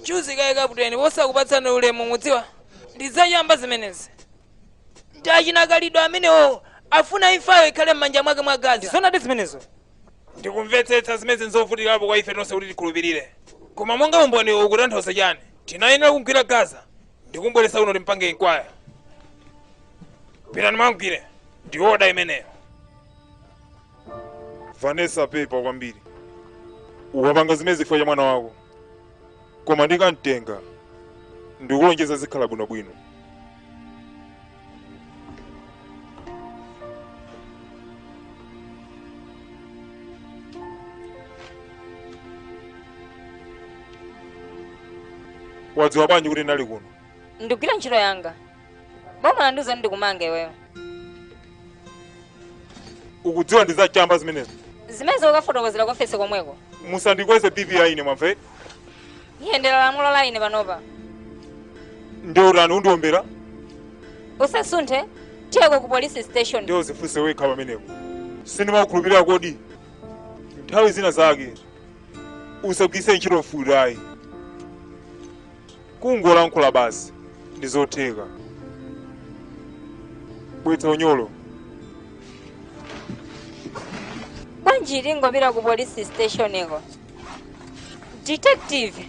B: Chuzikaye kaputeni, wosakupatsani ulemu. Mudziwa ndidzayamba zimenezi ndi achinakalidwe amenewo, afuna imfayo ikhale m'manja mwake mwa Gaza.
G: Ndizonadi zimenezo.
E: Ndikumvetsetsa zimene nzovutirapo kwa ife tonse kuti tikhulupirire, koma monga umboni ukutanthauza chani, tinayenera kugwira Gaza ndikumbweresa kuno timpange inquiry. Pitani mwamgwire, ndi order imeneyo.
C: Vanessa, pepa kwambiri, ukapanga zimene zifukwa cha mwana wako, koma ndikamtenga, ndikulonjeza zikhala bwinobwino. Wadziwa bwanji kuti ndali kuno?
D: Ndikugwira ntchito yanga. Boma landiuza ndikumanga iweyo.
C: Ukudziwa ndizachamba zimenezo.
D: Zimenezo ukafotokozera kwa ofesi komweko.
C: Musandikweze BP ine, mwamve?
D: Iyendera lamulo la ine panopa.
C: Ndiye utani? Undiombera?
D: Usasunthe, tiyeko ku police station.
C: Ndiye uzifunse wekha pamenepo. Sindimakukhulupirira kodi? Nthawi zina zake usagwiritse ntchito mfuti ayi, kungolankhula basi ndi zotheka. Bwetsa unyolo.
D: Bwanji tingopita ku police station iko? Detective,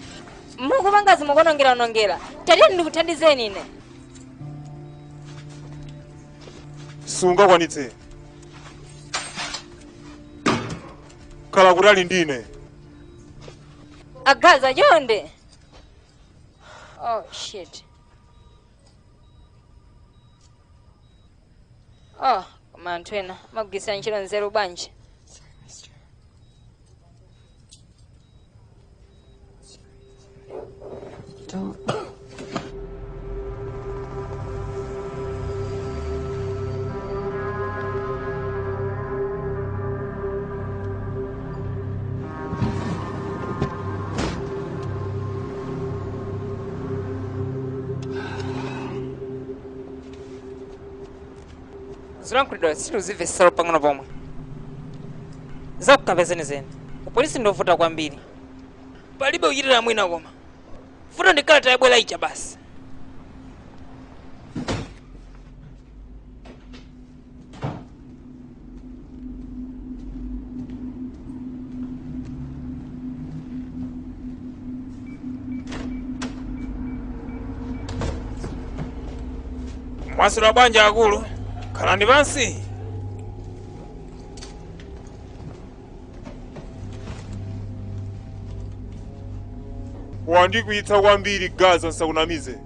D: mukupanga zimukonongera-nongera. Tatiyeni ndikuthandizeni ine.
C: Sungakwanitse, khala kutali ndine.
D: Agaza, chonde. Oh shit. Oh, koma anthu ena amagwiritsa ntchito nzeru bwanji?
I: Don't.
B: Zilankhulidwa situzimvesera pang'ono pomwe. Zakukapeza zenizeni, upolisi ndovuta kwambiri, palibe kuchitira mwina, koma vuto ndikhala yabwera ija basi.
E: Mwasula bwanji akulu, khalani pansi.
C: Wandikwiyitsa kwambiri Gaza, nsakunamize.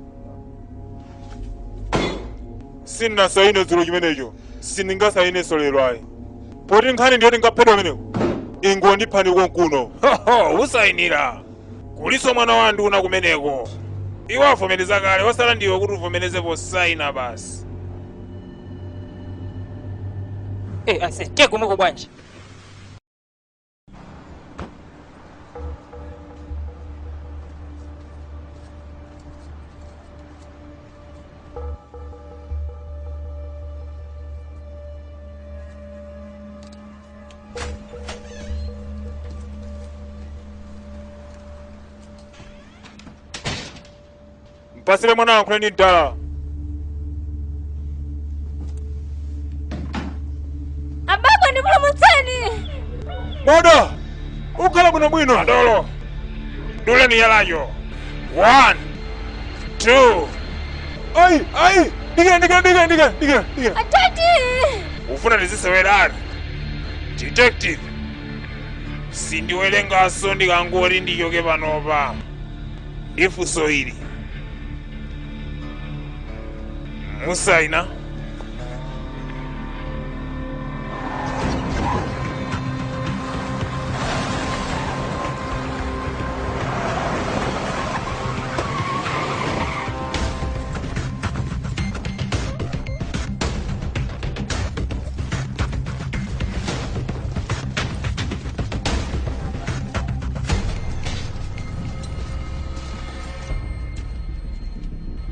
C: Sindinasaine dzulo chimenecho, sindingasainenso lero ayi, poti nkhani ndiyo tingaphedwa ameneko. Ingondiphani konkuno.
E: Hoho, usayinira kuliso mwana wa nduna kumeneko. Iwo avomereza kale, wasala ndiwe kuti uvomereze posayina basi.
G: Ase tekumeko bwanji.
C: Mpasire mwana wankhule ndi mdala.
D: Ababa, ndipulumutseni.
C: Moda, ukhala bwinobwino.
E: Adolo, duleni yalayo. 1 2.
C: Ayi, ayi, dikira, dikira, dikira, dikira, dikira, dikira.
D: Atati.
E: Ufuna tizisewerani detective? Sindiwerenganso, ndikangoti ndichoke panopa. Ndifunso ili, musaina?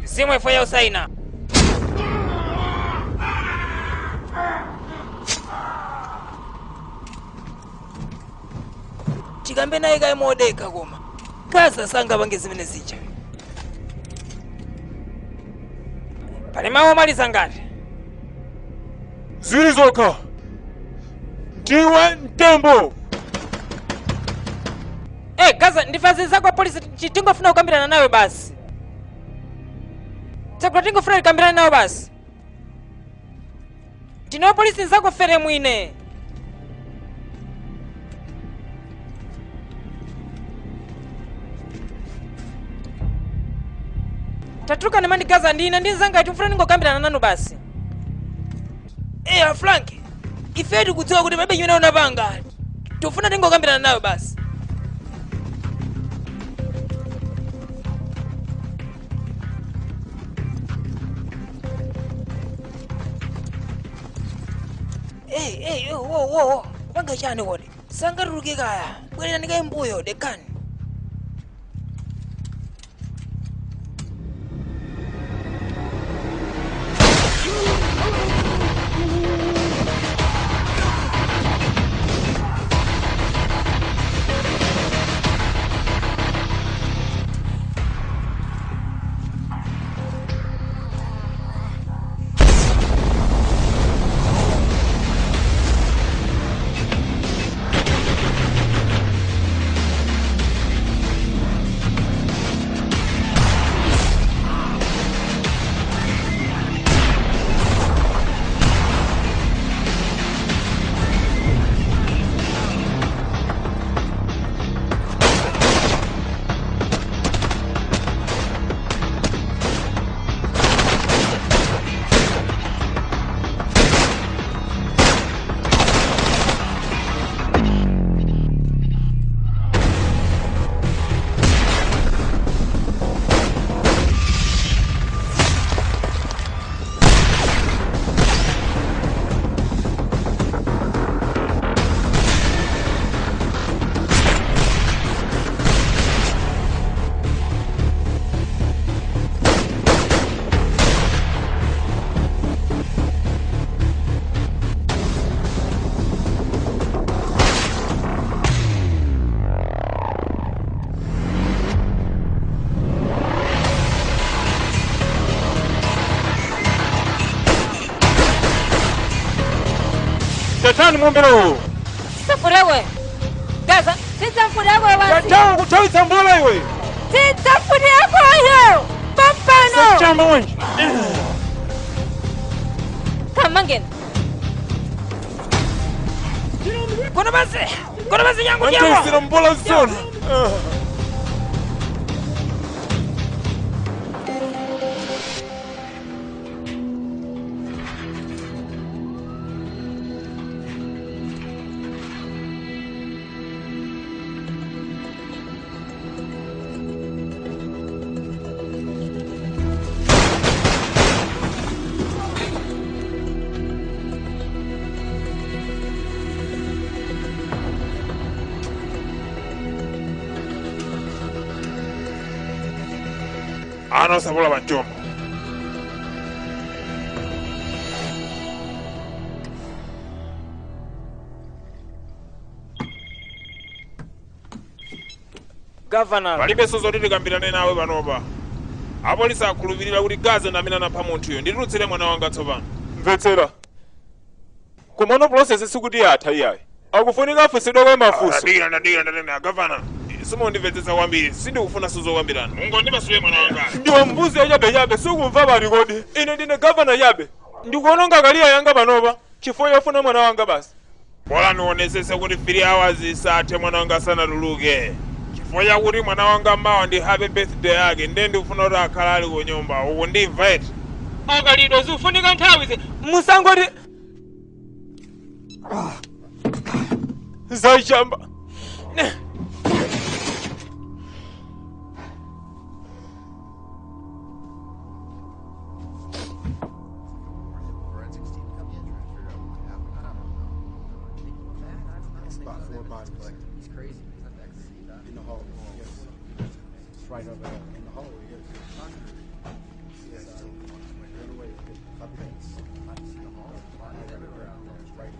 G: Zimwe ifo ya usaina. Tikambe naye kaye modeka, koma Gaza sangapange zimene zija. Pali mawu omaliza ngati?
C: Ziwiri zokha, ndiwe mtembo.
G: Gaza, ndifazi zako polisi, tingofuna kukambirana nawe basi. Tsegula, tingofuna tikambirane nawe basi. Tinowa polisi nzako fere mwine. Tatuluka nemandi Gaza, ndine ndi nzanga, tifuna ningokambirana nanu basi. Frank, ife tikudziwa kuti palibe chimene unapanga. Tifuna tingokambirana nawe basi. Hey, hey, oh, wo, wo, wo. Kupanga chani kodi? Sangatuluke kaya. Bwerera ndikaye mbuyo, dekani.
C: Tatani muombera uwo.
D: Tsitsa mfuti. Gaza, tsitsa mfuti yako basi.
C: Tatawa kuthawitsa mbola iwe.
D: Tsitsa mfuti yakoyo. Pampano.
C: Chamba wenji.
D: Mmangeni.
B: Kono basi, kono basi yangu yangu.
C: Antoisira mbola zona.
E: Ana osapola panchombo.
B: Governor.
E: Palibenso zoti tikambirane nawe panopa. Apolisi akhulupirira kuti Gaza ndi amene anapha munthuyo. Nditulutsire mwana wanga tsopano.
C: Mvetsera. Komano process sikuti yatha iyayi. Akufunika afunsidwe kwa mafunso.
E: Ndadikira, ndadikira, ndadikira. Gavana, simundimvetsetsa kwambiri. Sindikufuna zokambirana. Mungondipasule mwana wanga.
C: Ndiwe mbuzi yachabechabe sikumva pali kodi. Ine ndine gavana yabe. Ndikuononga kaliya yanga panopa chifukwa chofuna mwana wanga basi.
E: Bola ndionetsetse kuti 3 hours isathe mwana wanga asanatuluke. Chifukwa chakuti mwana wanga mawa ndi happy birthday yake, ndiye ndikufuna kuti akhale ali ku nyumba. Ukundimva eti?
G: Akalido zikufunika nthawi zi musangoti
C: Zachamba.
F: About 4 bodies. He's crazy. In the hallway. Yes. It's right over there. In the hallway, yes. Yes. Run away. Right.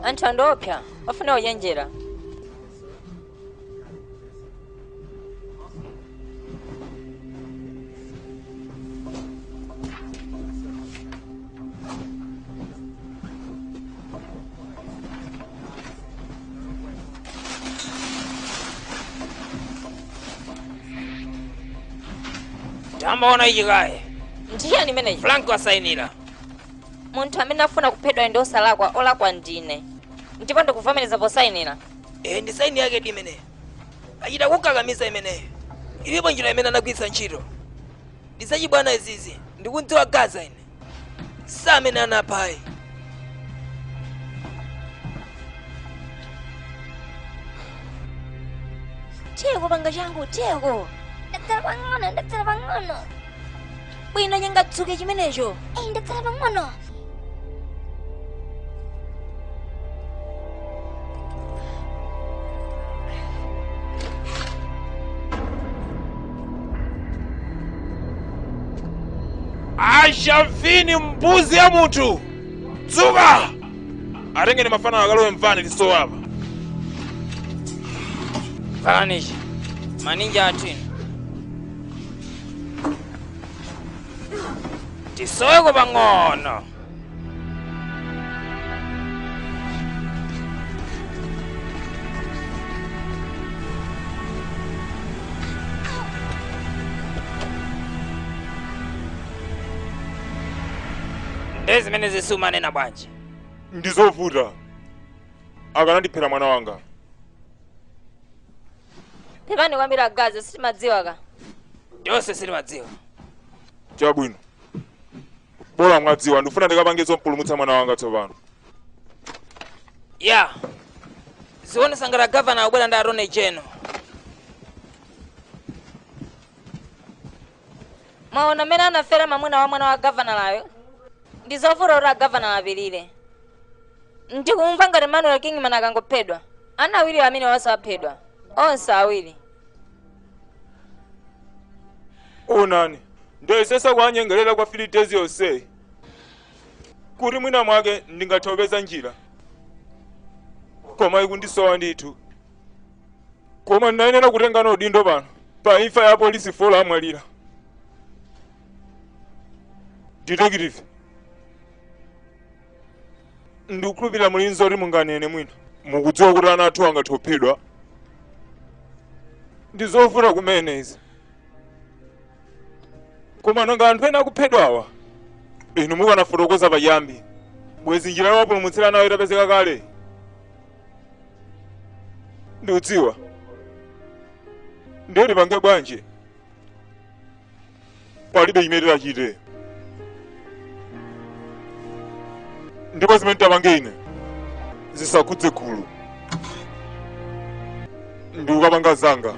D: Anthu andiopsa, ofuna kuchenjera.
B: Tambaona ichi kaye.
D: Ndiyani imeneyi?
B: Frank wasayinira.
D: Munthu amene afuna kuphedwa ndi osalakwa, olakwa ndine. Ndipo ndikuvomereza posayinira.
B: Eh, ndi saini yake di imeneyo. Achita kukakamiza imeneyo. Ilipo njira imene anagwiritsa ntchito. Ndisachibwana izizi, ndikundziwa Gaza ine. Sa amene anaphayi.
D: Tiyeko panga changu, tiyeko.
H: Ndatsala pang'ono, ndatsala pang'ono.
D: Bwino nyengatsuke chimenecho.
H: Eyi, ndatsala pang'ono.
E: Ashavini mbuzi ya munthu. Dzuka! Atengeni mafano akalowe mvani tisowa apa.
B: Valanichi. Maninja athu inu. Tisoweko pang'ono. Ndi zimene zisumanena bwanji.
C: Ndizovuta. Akanandiphera mwana wanga.
D: Pepani kwambiri agazi, sitimadziwa ka.
B: Tonse sitimadziwa.
C: Chabwino. Bola mwadziwa, ndikufuna ndikapange zompulumutsa mwana wanga tsopano.
B: Ya. Zionesa ngati gavana akubwera ndi attorney general.
D: Mwaona mmene anafera mwamuna wa mwana wa gavana layo? Ndi zovuta kuti agavana apirire. Ndikumva ngati Manuel Kingman akangophedwa. Ana awiri amene wasaphedwa. Onse awiri.
C: Onani, ndiyesesa kuwanyengerera kwa Filidezi yonse. Kuti mwina mwake ndingathe njira. Koma ikundisowa ndithu. Koma ndinayenera kutenga udindo pano. Pa imfa ya polisi fola amwalira. Detective. Ndikukhulupirira muli nzoti munganene mwina. Mukudziwa kuti ana athu angathe kuphedwa. Ndizovuta kumene izi. Koma nanga anthu ena akuphedwawa, inu mukanafotokoza pachiyambi, bwezi njira yowapulumutsira nayo itapezeka kale. Ndikudziwa. Ndiye tipange bwanji? Palibe chimene tachite. Ndipo zimene tapange ine zisakhudze gulu. Ndikukapanga zanga.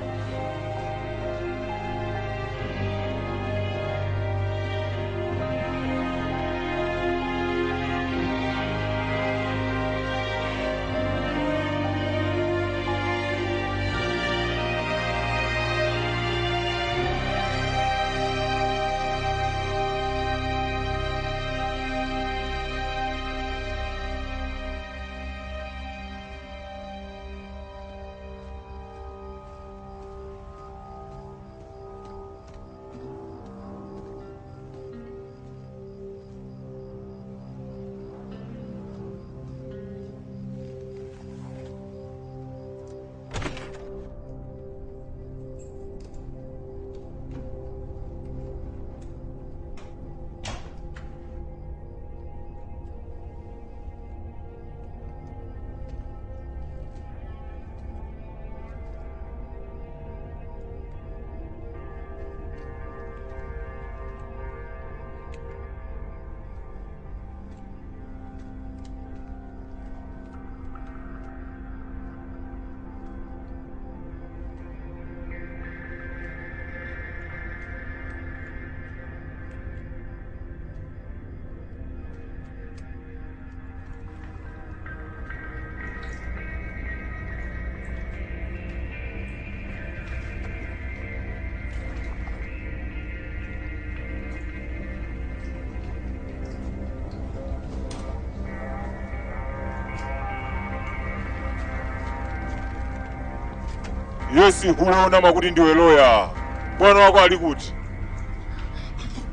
C: Yesu hulonama kuti ndiwe loya. Bwana wako ali kuti?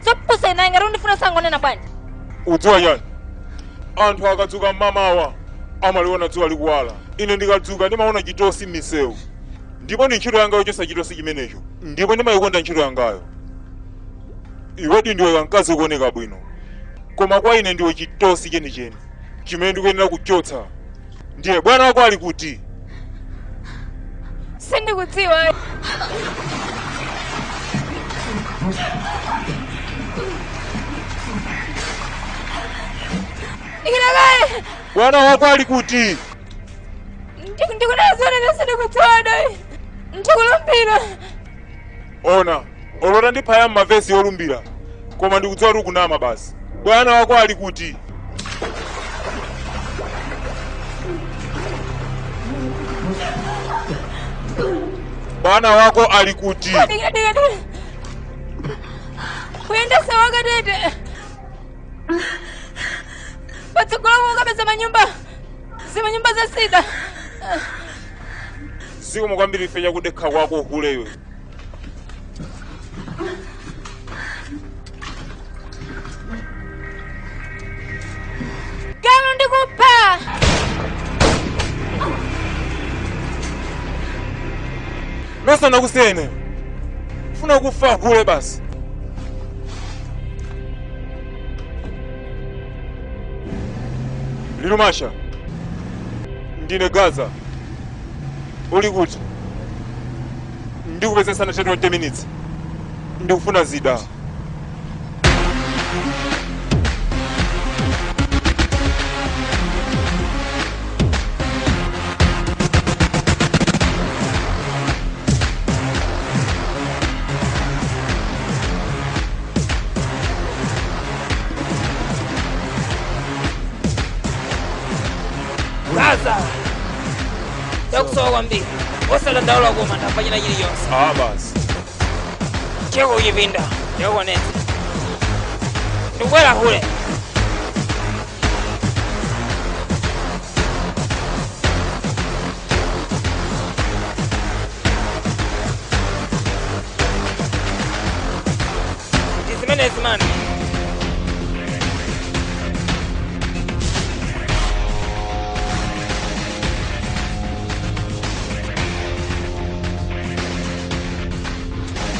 D: Zopusa ine ngati undifuna sangonena bwanji.
C: Udziwa chani? Anthu akadzuka mmamawa amaliona dzuwa likuwala. Ine ndikadzuka ndimaona chitosi m'misewu. Ndipo ndi ntchito yanga yochotsa chitosi chimenecho. Ndipo ndimayikonda ntchito yangayo. Iwedi ndiwe kamkazi kuoneka bwino. Koma kwa ine ndiwe chitosi chenicheni chimene ndikuyenera kuchotsa. Ndiye bwana wako ali kuti?
D: Sindikudziwa. Ndikilakaye.
C: Bwana wako ali kuti?
D: Ndikunazonena sindikudziwa dai. Ndikulumbira.
C: Ona, olota ndiphaya mmavesi yolumbira. Koma ndikudziwa kuti ukunama basi. Bwana wako ali kuti? Bwana wako ali kuti?
D: Kuyenda sawa katete. Patsogolo mukapeza manyumba. Zimanyumba za sida. Zikomo kwambiri ife chakudekha kwako hule iwe. Galu ndikupha.
C: Mesa nakusiyene. Funa kufa hule basi. Lilumasha. Ndine Gaza. Uli kuti? Ndikupeza sana 20 minutes. Ndikufuna zida.
B: Gaza. Ndakusowa kwambiri. Osadandaula koma ndamva china chilichonse.
C: Ah basi.
B: Cheko kuchipinda. Ndikukonetsa. Ndikubwera hule. Ndi zimenezi mami.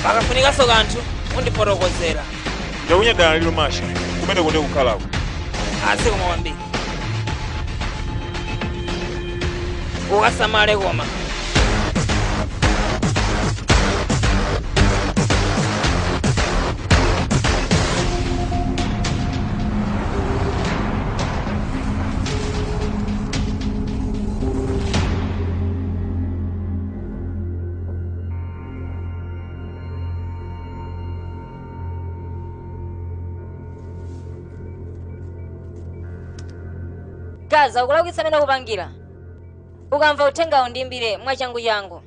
B: Pakafunikanso kanthu undifotokozera.
C: Ndakunyadala lilo Masha, kumene kunde kukhalako.
B: Azikoma kwambiri. Ukasamale koma.
D: Gaza ukulakwitsa amene akupangira. Ukamva uthengawo ndimbire mwachangu-changu.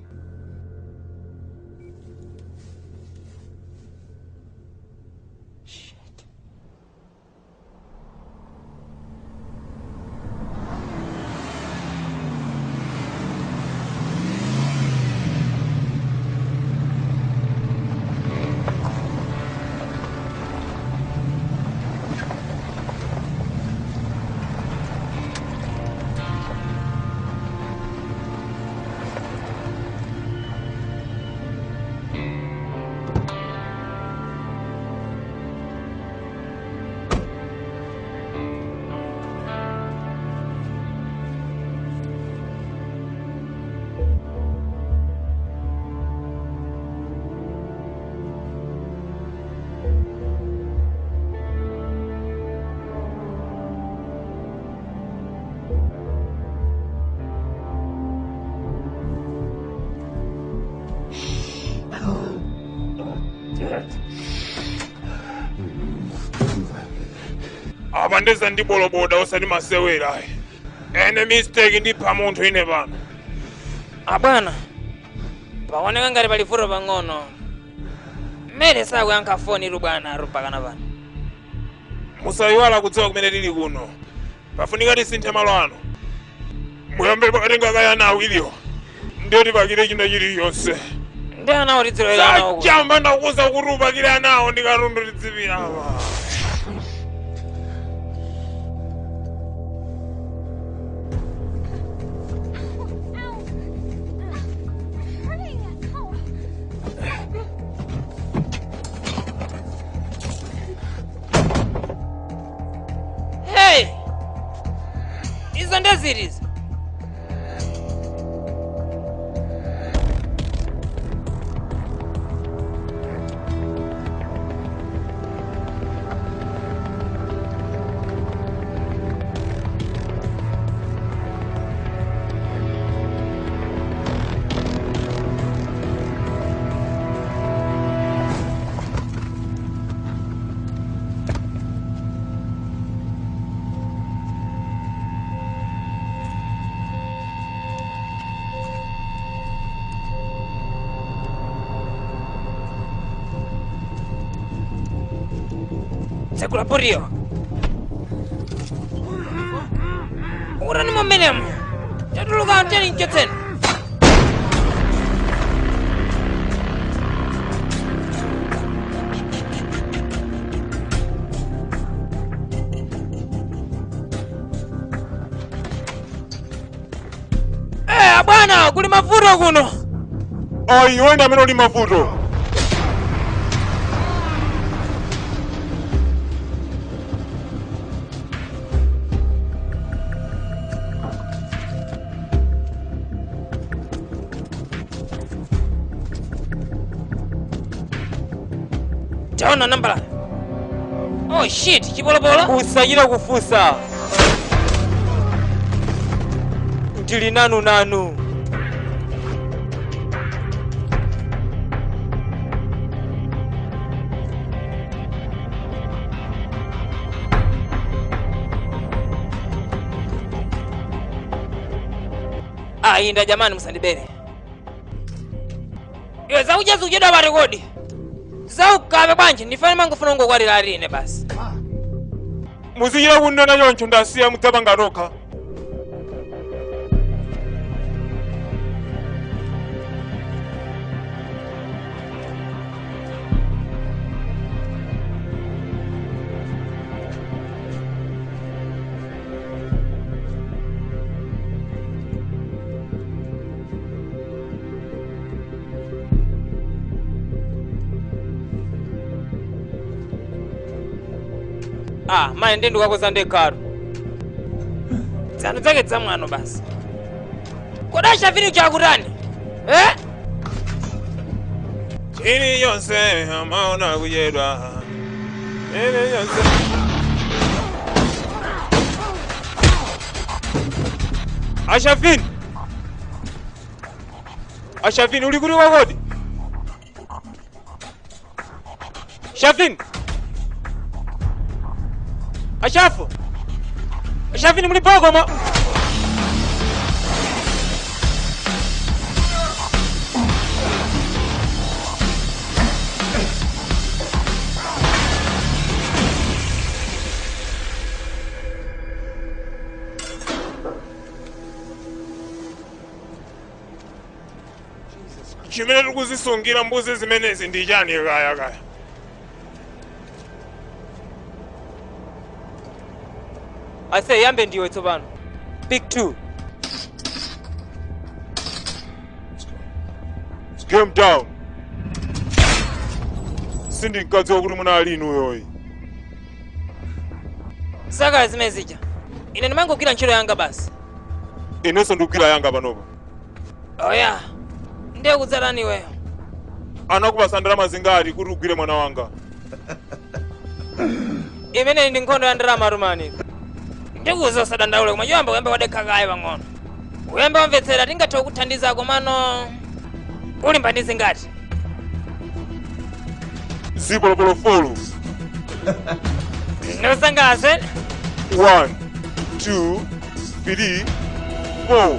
E: Apa ndeza ndi boloboda osati masewera ayi. Ene mistake ndipha munthu ine pano.
B: Abwana, paoneka ngati pali vuto pang'ono. Mmene sakuyankha foni iru bwana arupakana pano.
E: Musayiwala kudziwa kumene tili kuno. Pafunika tisinthe malo ano. Muyambe pakatenga kaya ana awiriwo. Ndiye tipakire china chiliyonse.
B: Ndi anawo tidzilowera nawo kuno.
E: Sachamba ndakuwuza kuti upakire anawo ndi katundu tidzipita apa.
B: Hey! Izo ndezirizo. Tsekula poriyo. Urani mumenemo. Tatuluka anteni nchotseni. Eh, bwana, kuli mavuto kuno.
C: Ayi, iwe ndi amene uli mavuto.
B: Taona nambala. Oh shit, chipolopolo.
G: Usachita kufunsa. Ndili nanu nanu.
B: Ah, inda jamani musandibere. Iwe zakudya zikuchedwa pa rekodi. Zaukabe bwanji ndifane mangofuna ungokwalira arine basi.
C: Muzichita kundona choncho ndasiya mudzapanga nokha.
G: Ah, mayi ndi ndikakoza ndekhalo. Dzanu zake dzamwano basi. Kodi ashafini chakutani? Eh?
E: Chini yonse amaona kudyedwa. Chini yonse. Ashafini. Ashafini uli kuti kwakodi? Shafini. Ashafu. Ashafini muli poko ma. Chimene tikuzisungira mbuzi zimenezi ndi chani kaya kaya?
G: Ase yambe ndiwe tsopano. Pick 2.
C: Game down. Sindinkadziwa kuti munali inuyoyi.
G: Saka zimene zija. Ine ndimangogwira ntchito yanga basi.
C: Inenso ndikugwira yanga panopa.
G: Oya. Ndiye kudzatani iweyo.
C: Anakupasa ndalama zingati kuti ugwire mwana wanga?
G: Imeneyi ndi nkhondo ya ndalama rumani. Ndikuwuza usadandaule koma choyamba uyambe wadekha kaye pang'ono. Uyambe wamvetsera tingathe kukuthandiza komano ulimba ndi zingati.
C: Zipolopolo folo.
G: Ndikusangalatse.
C: 1 2 3 4.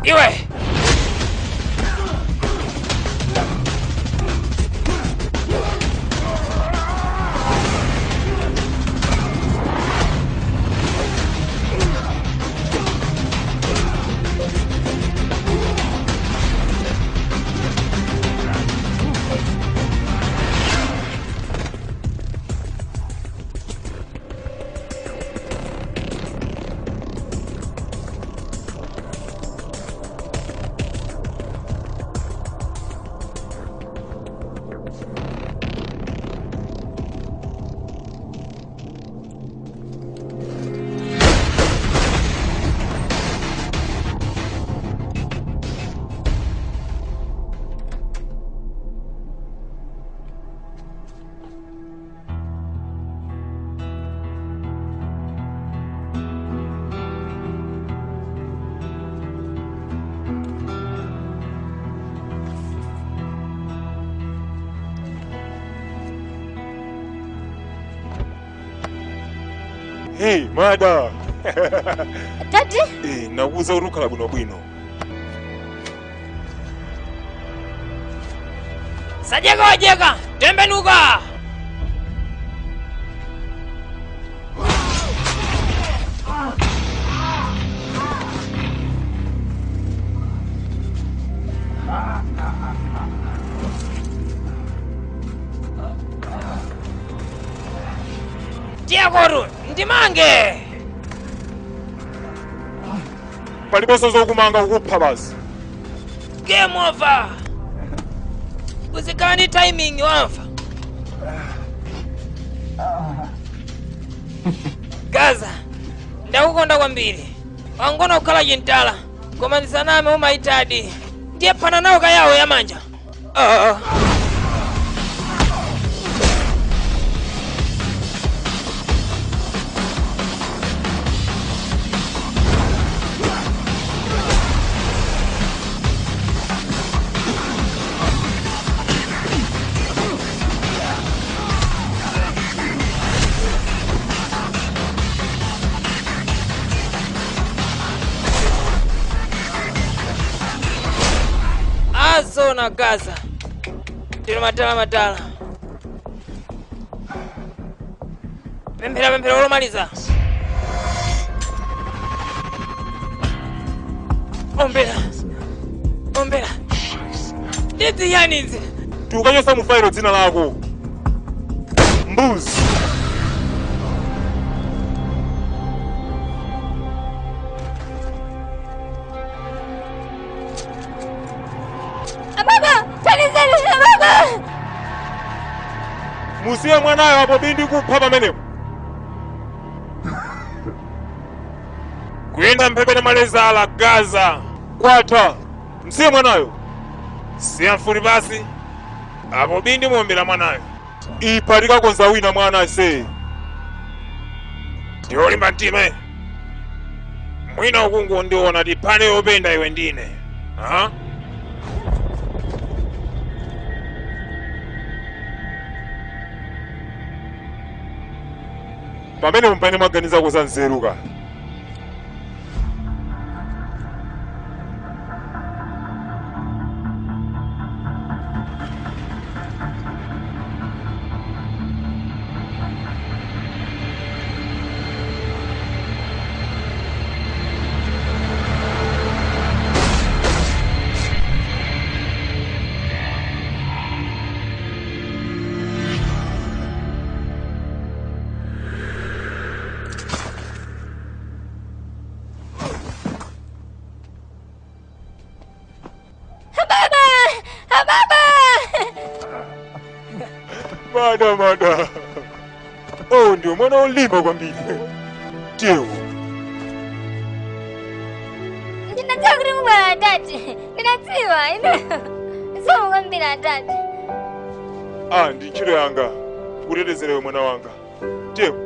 G: Iwe.
C: Hey, mada.
H: Daddy?
C: Eh, nakuwuza kuti ukhala bwinobwino.
G: Sajeka wajeka, tembenuka. Tiyakotu, ndimange.
C: Palibenso zokumanga kukupha basi.
G: Game over.
B: Uzikhala ndi timing wamva. Gaza, ndakukonda kwambiri. Wangona kukhala chintala, koma ndisaname umaitadi. Ndiye phana nawo kayawo yamanja. Oh. Azona Gaza, ndilo matala matala. Pemphera pemphera olomaliza. Ombera ombera, ndiziyani izi?
C: Tikukachosa mu failo dzina lako mbuzi.
H: Ababa, thandizeni ababa.
C: Musiye mwanayo apo bindi kupha pamenepo.
E: Kuyenda mphepete malezala Gaza.
C: Kwatha, msiye mwanayo.
E: Siya mfuti pasi apo bindi muombera mwanayo.
C: Ipha likakonza wina mwana ase.
E: Ndiolimba mtima mwina ukungu ndiona tiphane yopenda iwe ndine ha?
C: Pamene mumpane mwaganizako za nzeruka.
H: Ababa, ababa.
C: Mada mada. Oh, ndio mwana olimba kwambiri. Tewo.
H: Ndinadziwa kuti mubwera atati. Ndinadziwa ine. Zikomo kwambiri atati.
C: Ah, ndi ntchito yanga kutetezerewe mwana wanga. Tewo.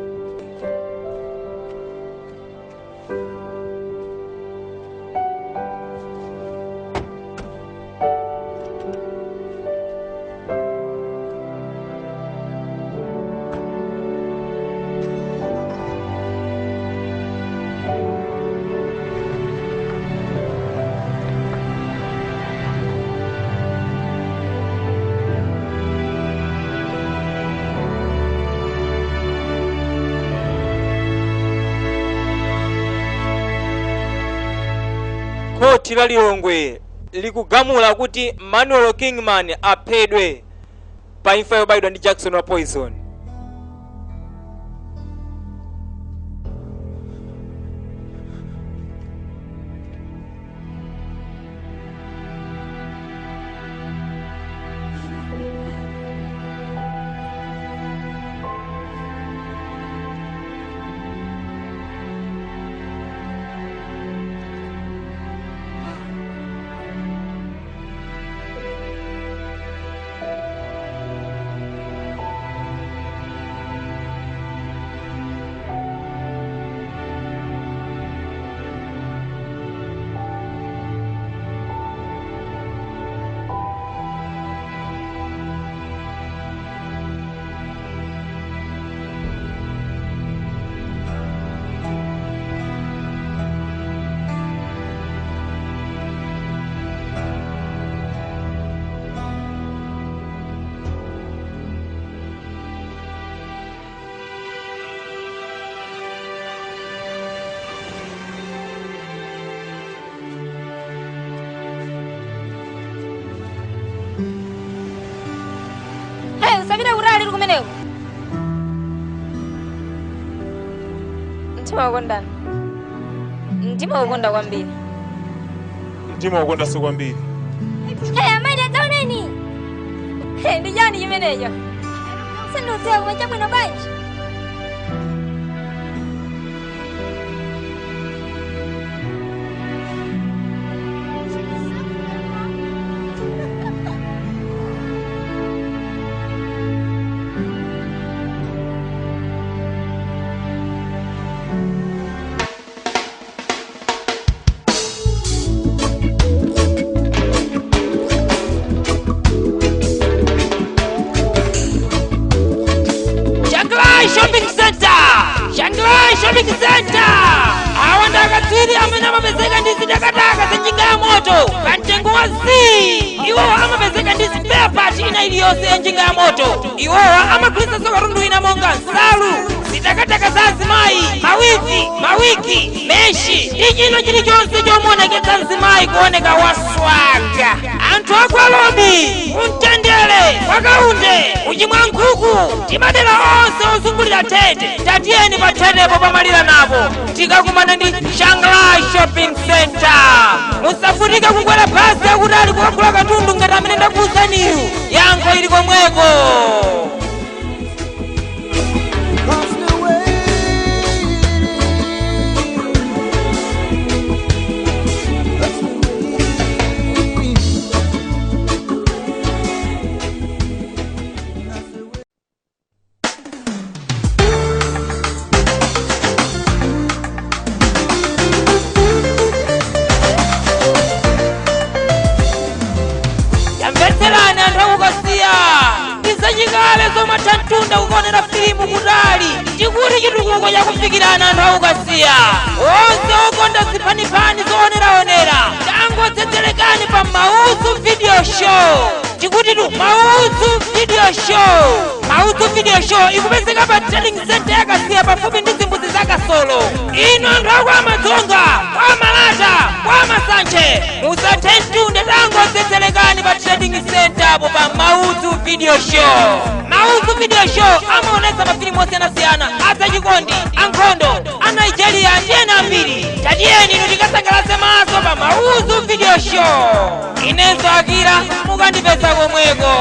G: Khoti la Lilongwe likugamula kuti Manuel Kingman aphedwe pa imfa yobayidwa ndi Jackson wa poison.
D: Hey, usapite kutali uli kumeneko. Mtima wakondana. Mtima wakonda kwambiri.
C: Mtima wakondanso kwambiri.
H: Hey, amayi tadzaoneni.
D: Ndi chani chimenecho?
H: Sindikudziwa, koma chabwino bwanji.
B: Shanghai Shopping Center! Shanghai Shopping Center! Awa ndi akatswiri amene amapezeka ndi zitakataka za njinga ya moto pa mtengo wa zii. Iwowa amapezeka ndi spare part ina iliyonse ya njinga ya moto. Iwowa amagulitsanso katundu ina monga nsalu, zitakataka za azimayi, mawivi, mawigi, meshi ndi china chilichonse chomuoneketsa mzimayi kuoneka waswaga. Anthu akwalobi, kumtendere, kwakaunde, uchimwa nkhuku ndi madera onse ozungulira Tete, tatiyeni pa Tetepo pamalira napo tikakumana ndi Shanghai Shopping Center. Musavutike kukwera basi yakutali kukagula katundu ngati amene ndakuwuzaniyu. Yankho ili komweko.
A: That's the way it is. That's the way. That's the way.
B: Yamvetserani anthu akukasiya, ndizachikale zomatha mtunda kukaonera filimu kutali. Tikuti chitukuko chakufikirana anthu akukasiya onse okonda ziphanipani zooneraonera, tangodzetserekani pa Mauzu Video Show. Tikuti tu Mauzu Video Show. Mauzu Video Show ikupezeka pa Trading Center yakasiya, pafupi ndi zimbuzi za Kasolo. Inu anthu aku Amadzonga, kwa Malata, kwa Masanche, musathe mtunda, tangodzetserekani pa Trading Center apo pa Mauzu Video Show. Mauzu Video Show amaonetsa mafilimu osiyanasiyana azachikondi, ankhondo, a Nigeria ndi ena ambiri. Tatiyeni inu tikasangalatse maso pa Mauzu Video Show. Inenso Akira, mukandipeza komweko.